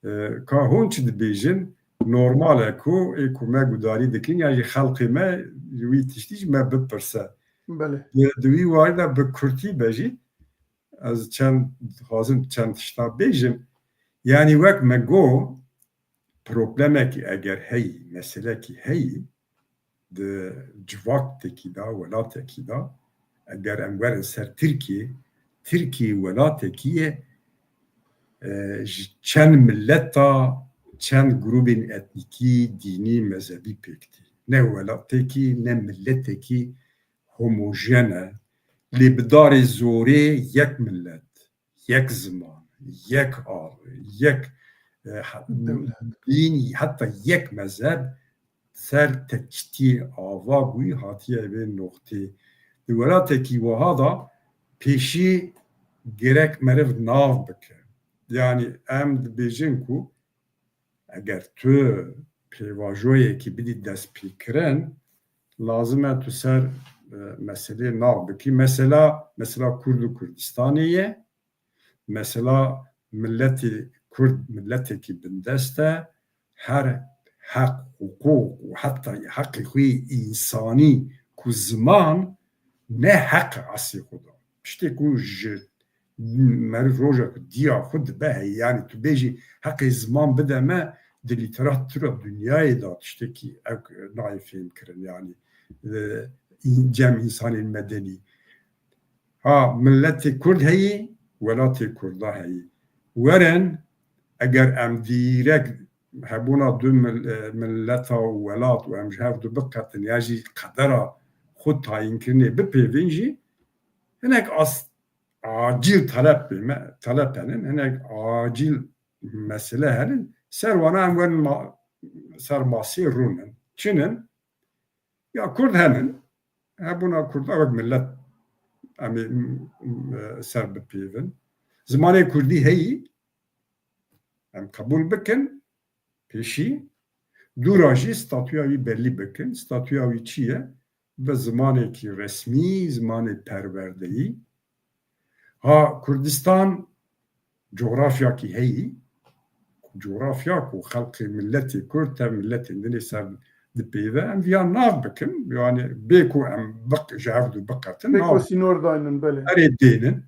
E, ka hûn çi dibêjin? Normal e ku ê ku me gudarî dikin ya jî xelkê me ji wî tiştî ji me bipirse. Belê. Di, di wî warî de bi kurtî be jî ez çend, dixwazim çend tişta bêjim. Yanî wek me got, problemekî eger heyî, meselekî heyî, di civaktekî de, welatekî de, eger em werin ser Tirkiyê, Tirkiye welatekî ye, e, ji çend mileta, çend grûbên etnîkî, dînî, mezhebî pêk tê. Ne welatekî, ne miletekî homojen e. Lê bi darê zorê yek milet, yek ziman, yek av, yek, e, ha-, dîn, heta yek mezheb ser teçtiyê ava bûyî hatiye vê noqtê. Di welatekî wiha de pêşî gerek meriv nav bike. Yani em dibêjin ku eger tu pêvajoyekî bidî destpêkirin, lazim e tu ser, e, meselê nav bikî. Mesela, mesela Kurd û Kurdistanê ye. Mesela miletê Kurd miletekî bindest e. Her heq, hiqûq û heta heqê xwe yê însanî ku ziman ne heq e eslê xwe de. Tiştê ku ji Meriv roja ku diya xwe dibe heye, yani tu bêjî heqê ziman bide me, di lîteratûra dinyayê de tiştekî ew nayê fêhm kirin, yani, e, cem însanên medenî. Ha, miletê Kurd heyî, welatê Kurda heyî. Werin, eger em dîrek hebûna du mil-, e, mileta û welat û em ji hev du biqetin ya jî qedera xwe tayînkirinê bipêvin jî, hinek as-, acîl talep pê me, talep henin, hinek acîl mesele henin, ser wana em werin ma-, ser masê rûnin. Çi nin? Ya Kurd henin, hebûna Kurda wek milet em ê, m-, m-, ser bipêvin. Zimanê Kurdî heyî, em qebûl bikin, pêşî, dûra jî statûya wî belî bikin. Statûya wî çi ye? Bi zimanekî resmî, zimanê perwerdeyî. Ha, Kurdistan cografyakî heyî, cografya ku xelkê miletê Kurd tev miletên dinê ser dipeyve, em viya nav bikin, yani bê ku em biq-, ji hev du biqetin, bê ku nav sînor daynin, belê. Erê dênin.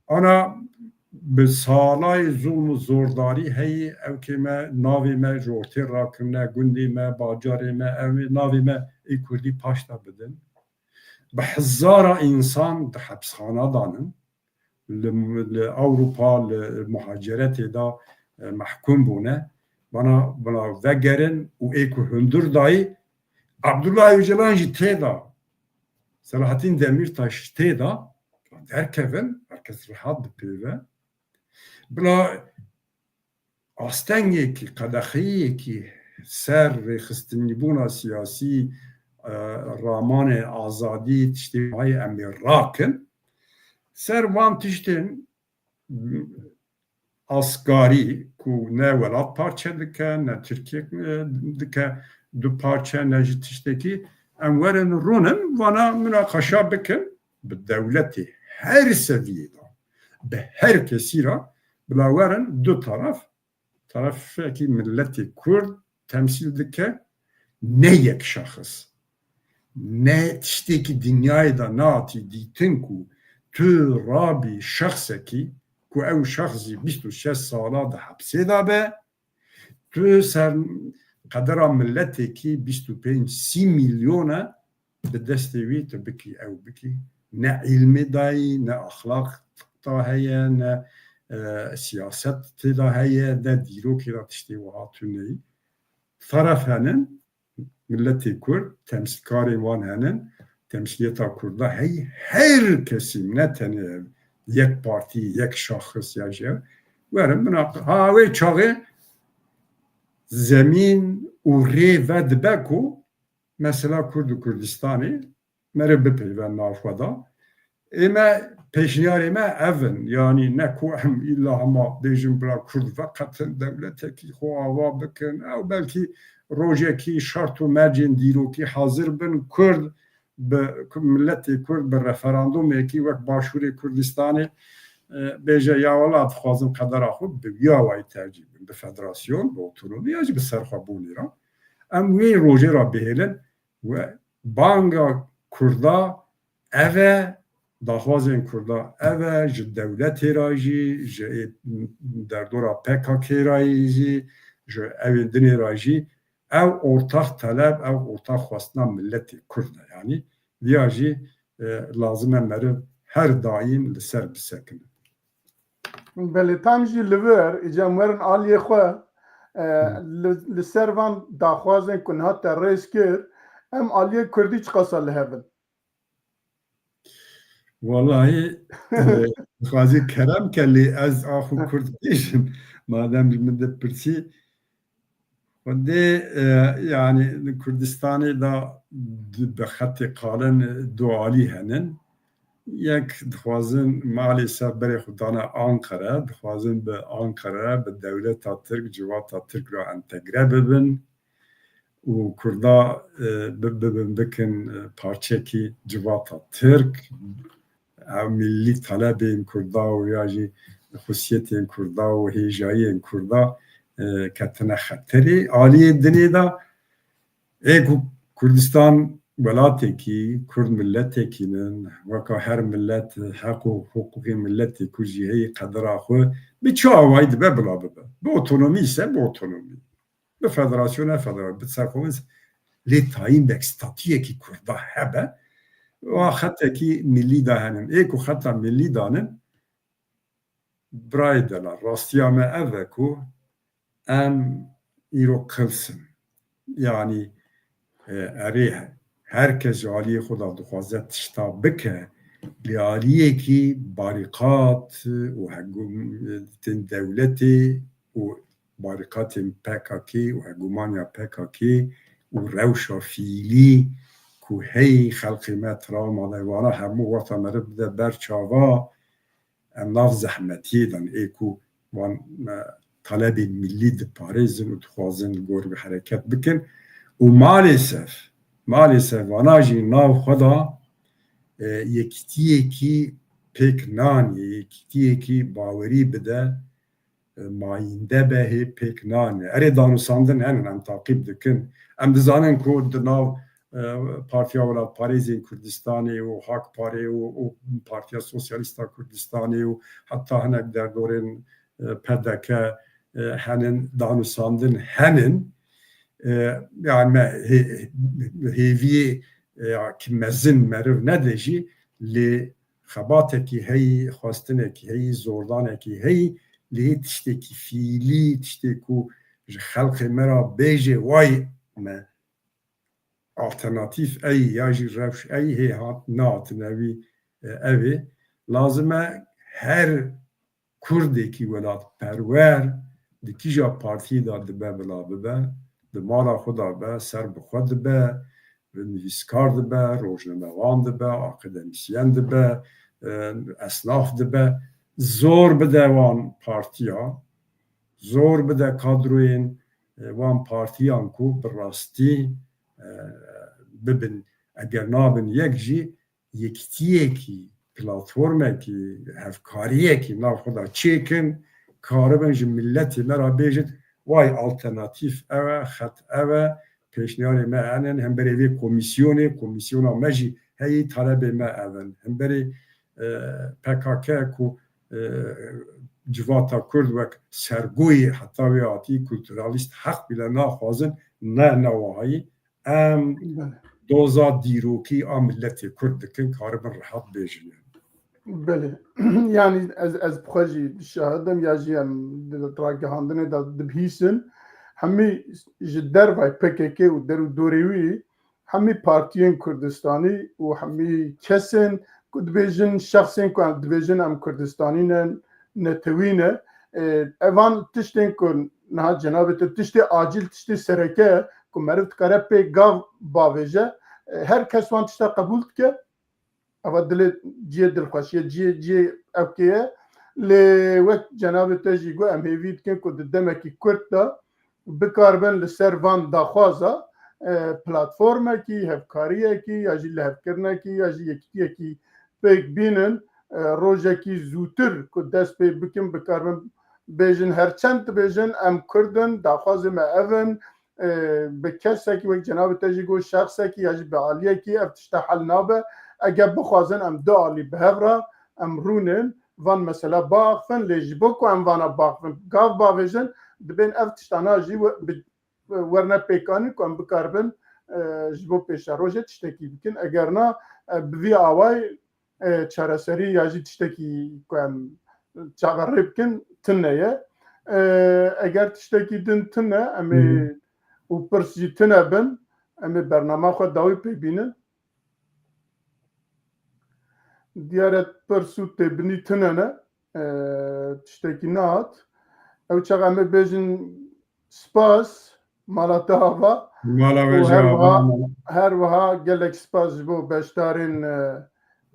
Ana bi salayê zulm û zordarî heyî, ewkê me, navê me ji ortê rakirine, gundê me, bajarê me, ew ê navê me ê Kurdî paşta bidin. Bi hezara însan di hepsxana danin. Li, li Ewropa, li muhaceretê de, e, mehkûm bûne. Bana, bana vegerin û ê ku hundir dayî, Abdullah Öcalan jî tê de, Selahattin Demirtaş tê de, derkevin, herkes rehat bipêve. Bila astengekî, qedexeyekî ser rêxistinîbûna siyasî, e, ramanê azadî, tiştê wahî em ê rakin. Ser van tiştên asgarî ku ne welat parçe dike, ne Tirkiye, e, dike du parçe, ne jî tiştekî, em werin rûnin, vana minaqeşa bikin bi dewletê her seviyê de, bi her kesî re, bila werin du taraf, tarafekî miletê Kurd temsîl dike, ne yek şexs. Ne tiştekî dinyayê de nehatî dîtin ku tu rabî şexsekî ku ew şexs jî bîst û şeş sala di hepsê de be, tu ser qedera miletekî bîst û pênc sî milyon e, bi destê wî tu bikî ew bikî. Ne îlmê dayî, ne axlaq da heye, ne, e, siyaset tê de heye, ne dîrokê de tiştê wiha tune ye. Taraf henin, miletê Kurd, temsîlkarên wan henin, temsîliyeta Kurda heyî, her kesî, ne tenê ev yek partî, yek şaxis ya jî ev. Werin, min a-, ha, wê çaxê zemîn û rê vedibe ku mesela Kurd û Kurdistanê meriv bipeyve nav xwe de. Ê me, pêşniyarê me ev in. Yanî ne ku em îlla hema bêjin bila Kurd veqetin, dewletekî xwe ava bikin. Ew belkî rojekî şert û mercên dîrokî hazir bin, Kurd bi, miletê Kurd bi referandumekî wek Başûrê Kurdistanê, e, bêje, ya wela dixwazin qedera xwe bi wî awayî tercîh bin, bi federasyon, bi otonomî ya jî bi serxwebûnê re. Em wê rojê re bihêlin. We banga Kurda ev e, daxwazên Kurda ev e, ji dewletê re jî, ji ê derdora P K K re jî, ji ewên dinê re jî, ew ortax teleb, ew ortax xwestina miletê Kurd e. Yanî viya jî, e, lazim e meriv her daîm li ser bisekine. Belê, tam jî li vir, îca em werin aliyê xwe, e, Hmm. li, li ser van daxwazên ku niha te rêz kir, em aliyê Kurdî çiqasa li hev in? Wallahî, e, dixwazî kerem ke lê ez a xwe Kurd bêjim. Madem ji min dipirsî, Xwedê, e, yani, di Kurdistanê de di, bi xetê qalin du alî henin. Yek dixwazin, malê ser berê xwe dane Anqere, dixwazin bi Anqere, bi dewleta Tirk, civata Tirk re entegre bibin û Kurda, e, bi-, bibin, bikin, e, parçekî civata Tirk. Ev millî talebên Kurda û ya jî xusiyetên Kurda û hêjayiyên Kurda, e, ketine xeterê. Aliyê dinê de ê ku Kurdistan welatekî, Kurd miletekî nin, weka her milet heq û hiqûqê miletê ku jî heyî qedera xwe bi çi awayî dibe bila bibe. Bi otonomî ise bi otonomî. Bi federasyon ne federasyon, bi serxwebin lê tayîn bek statuyekî Kurda hebe, wa xetekî milî da henin. Ê ku xeta milî danin, birayê delal, rastiya me ev e ku em îro qils in. Yanî, e, erê her kes ji aliyê xwe de dixwaze tişta bike, lê aliyekî barîqat û hegû-, tên dewletê û barîqatên P K K û hegûmaniya P K K û rewşa fiîlî ku hey xelqê me travma de, vana hemû wexta meriv bide ber çava, em nav zehmetiyê de ne, ê ku van, e, talebên milî diparêzin û dixwazin li gor bi hereket bikin. Û maalesef, maalesef vana jî nav xwe de, e, yekitiyekî pêk nanî, yekitiyekî bawerî bide, e, mayînde be hê pêk nanî. Erê danûsandin henin, em taqîb dikin. Em dizanin ku di nav, e, Partiya Welatparêzên Kurdistanê û Hak Parê û, û Partiya Sosyalîst a Kurdistanê û heta hinek derdorên, e, P D K, e, henin, danûsandin henin. E, yani me hê-, hêviyê, e, ya ki mezin meriv nede jî, lê xebatekî heyî, xwestinekî heyî, zordanekî heyî, lê tiştekî fiîlî, tiştê ku ji xelqê me re bêje, way me alternatîf ey ya jî rewş ey hê hat, nehatine wî, e, ev ê. Lazim e her Kurdekî welatperwer di kîja partiyê de dibe bila bibe, di mala xwe de be, ser bi xwe dibe, nivîskar dibe, rojnamevan dibe, akademîsyen dibe, e, esnaf dibe, zor bide wan partiya, zor bide kadroyên, e, wan partiyan ku bi rastî, e, bibin, eger nabin yek jî, yekitiyekî, platformekî, hevkariyekî nav xwe de çêkin, karibin ji miletê me re bêjin, way alternatîf ew e, xet ew e, pêşniyarê me henin, hemberê vê komîsyonê, komîsyona me jî heyî talebê me ev in. Hemberê, e, P K K ku, e, civata Kurd wek sergoyê heta wê hatî kulturalîst heq bile naxwazin, ne, ne wahayî. Em Belê. doza dîrokî a miletê Kurd dikin, karibin rehat bêjin. Belê. Yani ez, ez bi xwe jî şahid im ya jî em di ragihandinê de dibihîsin. Hemî ji dervay P K K û der û dorê wî, hemî partiyên Kurdistanî û hemî kesên ku dibêjin, şexsên ku em dibêjin em Kurdistanî ne, netewî ne. E, evan tiştên ku niha cenabê te, tiştê acîl, tiştê sereke ku meriv dikare pê gav bavêje, e, her kes wan tişta qebûl dike. Eva dilê cihê dilxweşiyê, cihê, cihê ewkê ye. Lê wek cenabê te jî got, em hêvî dikin ku di demekî kurt de bikaribin li ser van daxwaza, e, platformekî, hevkariyekî ya jî lihevkirinekî ya jî yekitiyekî pêk bînin, e, rojekî zûtir ku dest pê bikin, bikaribin bêjin, her çend dibêjin, em Kurd in, daxwazê me ev in, e, bi kesekî wek cenabê te jî got, şexsekî ya jî bi aliyekî ev tişta hel nabe. Eger bixwazin em du alî bi hev re em rûnin, van mesela biaxifin, lê ji bo ku em vana biaxifin, gav bavêjin, dibên ev tiştana jî we-, bi-, werne pêkanîn ku em bikaribin, e, ji bo pêşerojê tiştekî bikin. Eger na, e, bi vî awayî, e, çareserî ya jî tiştekî ku em çaverê bikin tune ye. E, eger tiştekî din tune, em ê Hı hı. û pirs jî tune bin, em ê bernama xwe dawî pê bînin. Diyar e pirs û têbinî tune ne, e, tiştekî nehat. Ew çax em ê bêjin spas, mala te ava. Mala we Û jî her ava. Wiha, her wiha gelek spas ji bo beşdarên, e,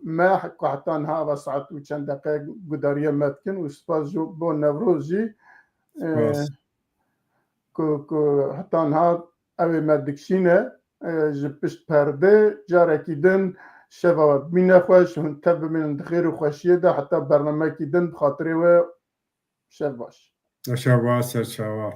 me, ku heta niha ava saet û çend deqe gudariyê me dikin û spas ji bo Newroz jî, e, Spas. ku, ku heta niha ew ê me dikişîne, e, ji pişt perdê. Carekî din şeva we bimîne xweş, hûn tev bimînin di xêr û xweşiyê de heta bernamekî din bi xatirê we şev baş. Şeva serçava.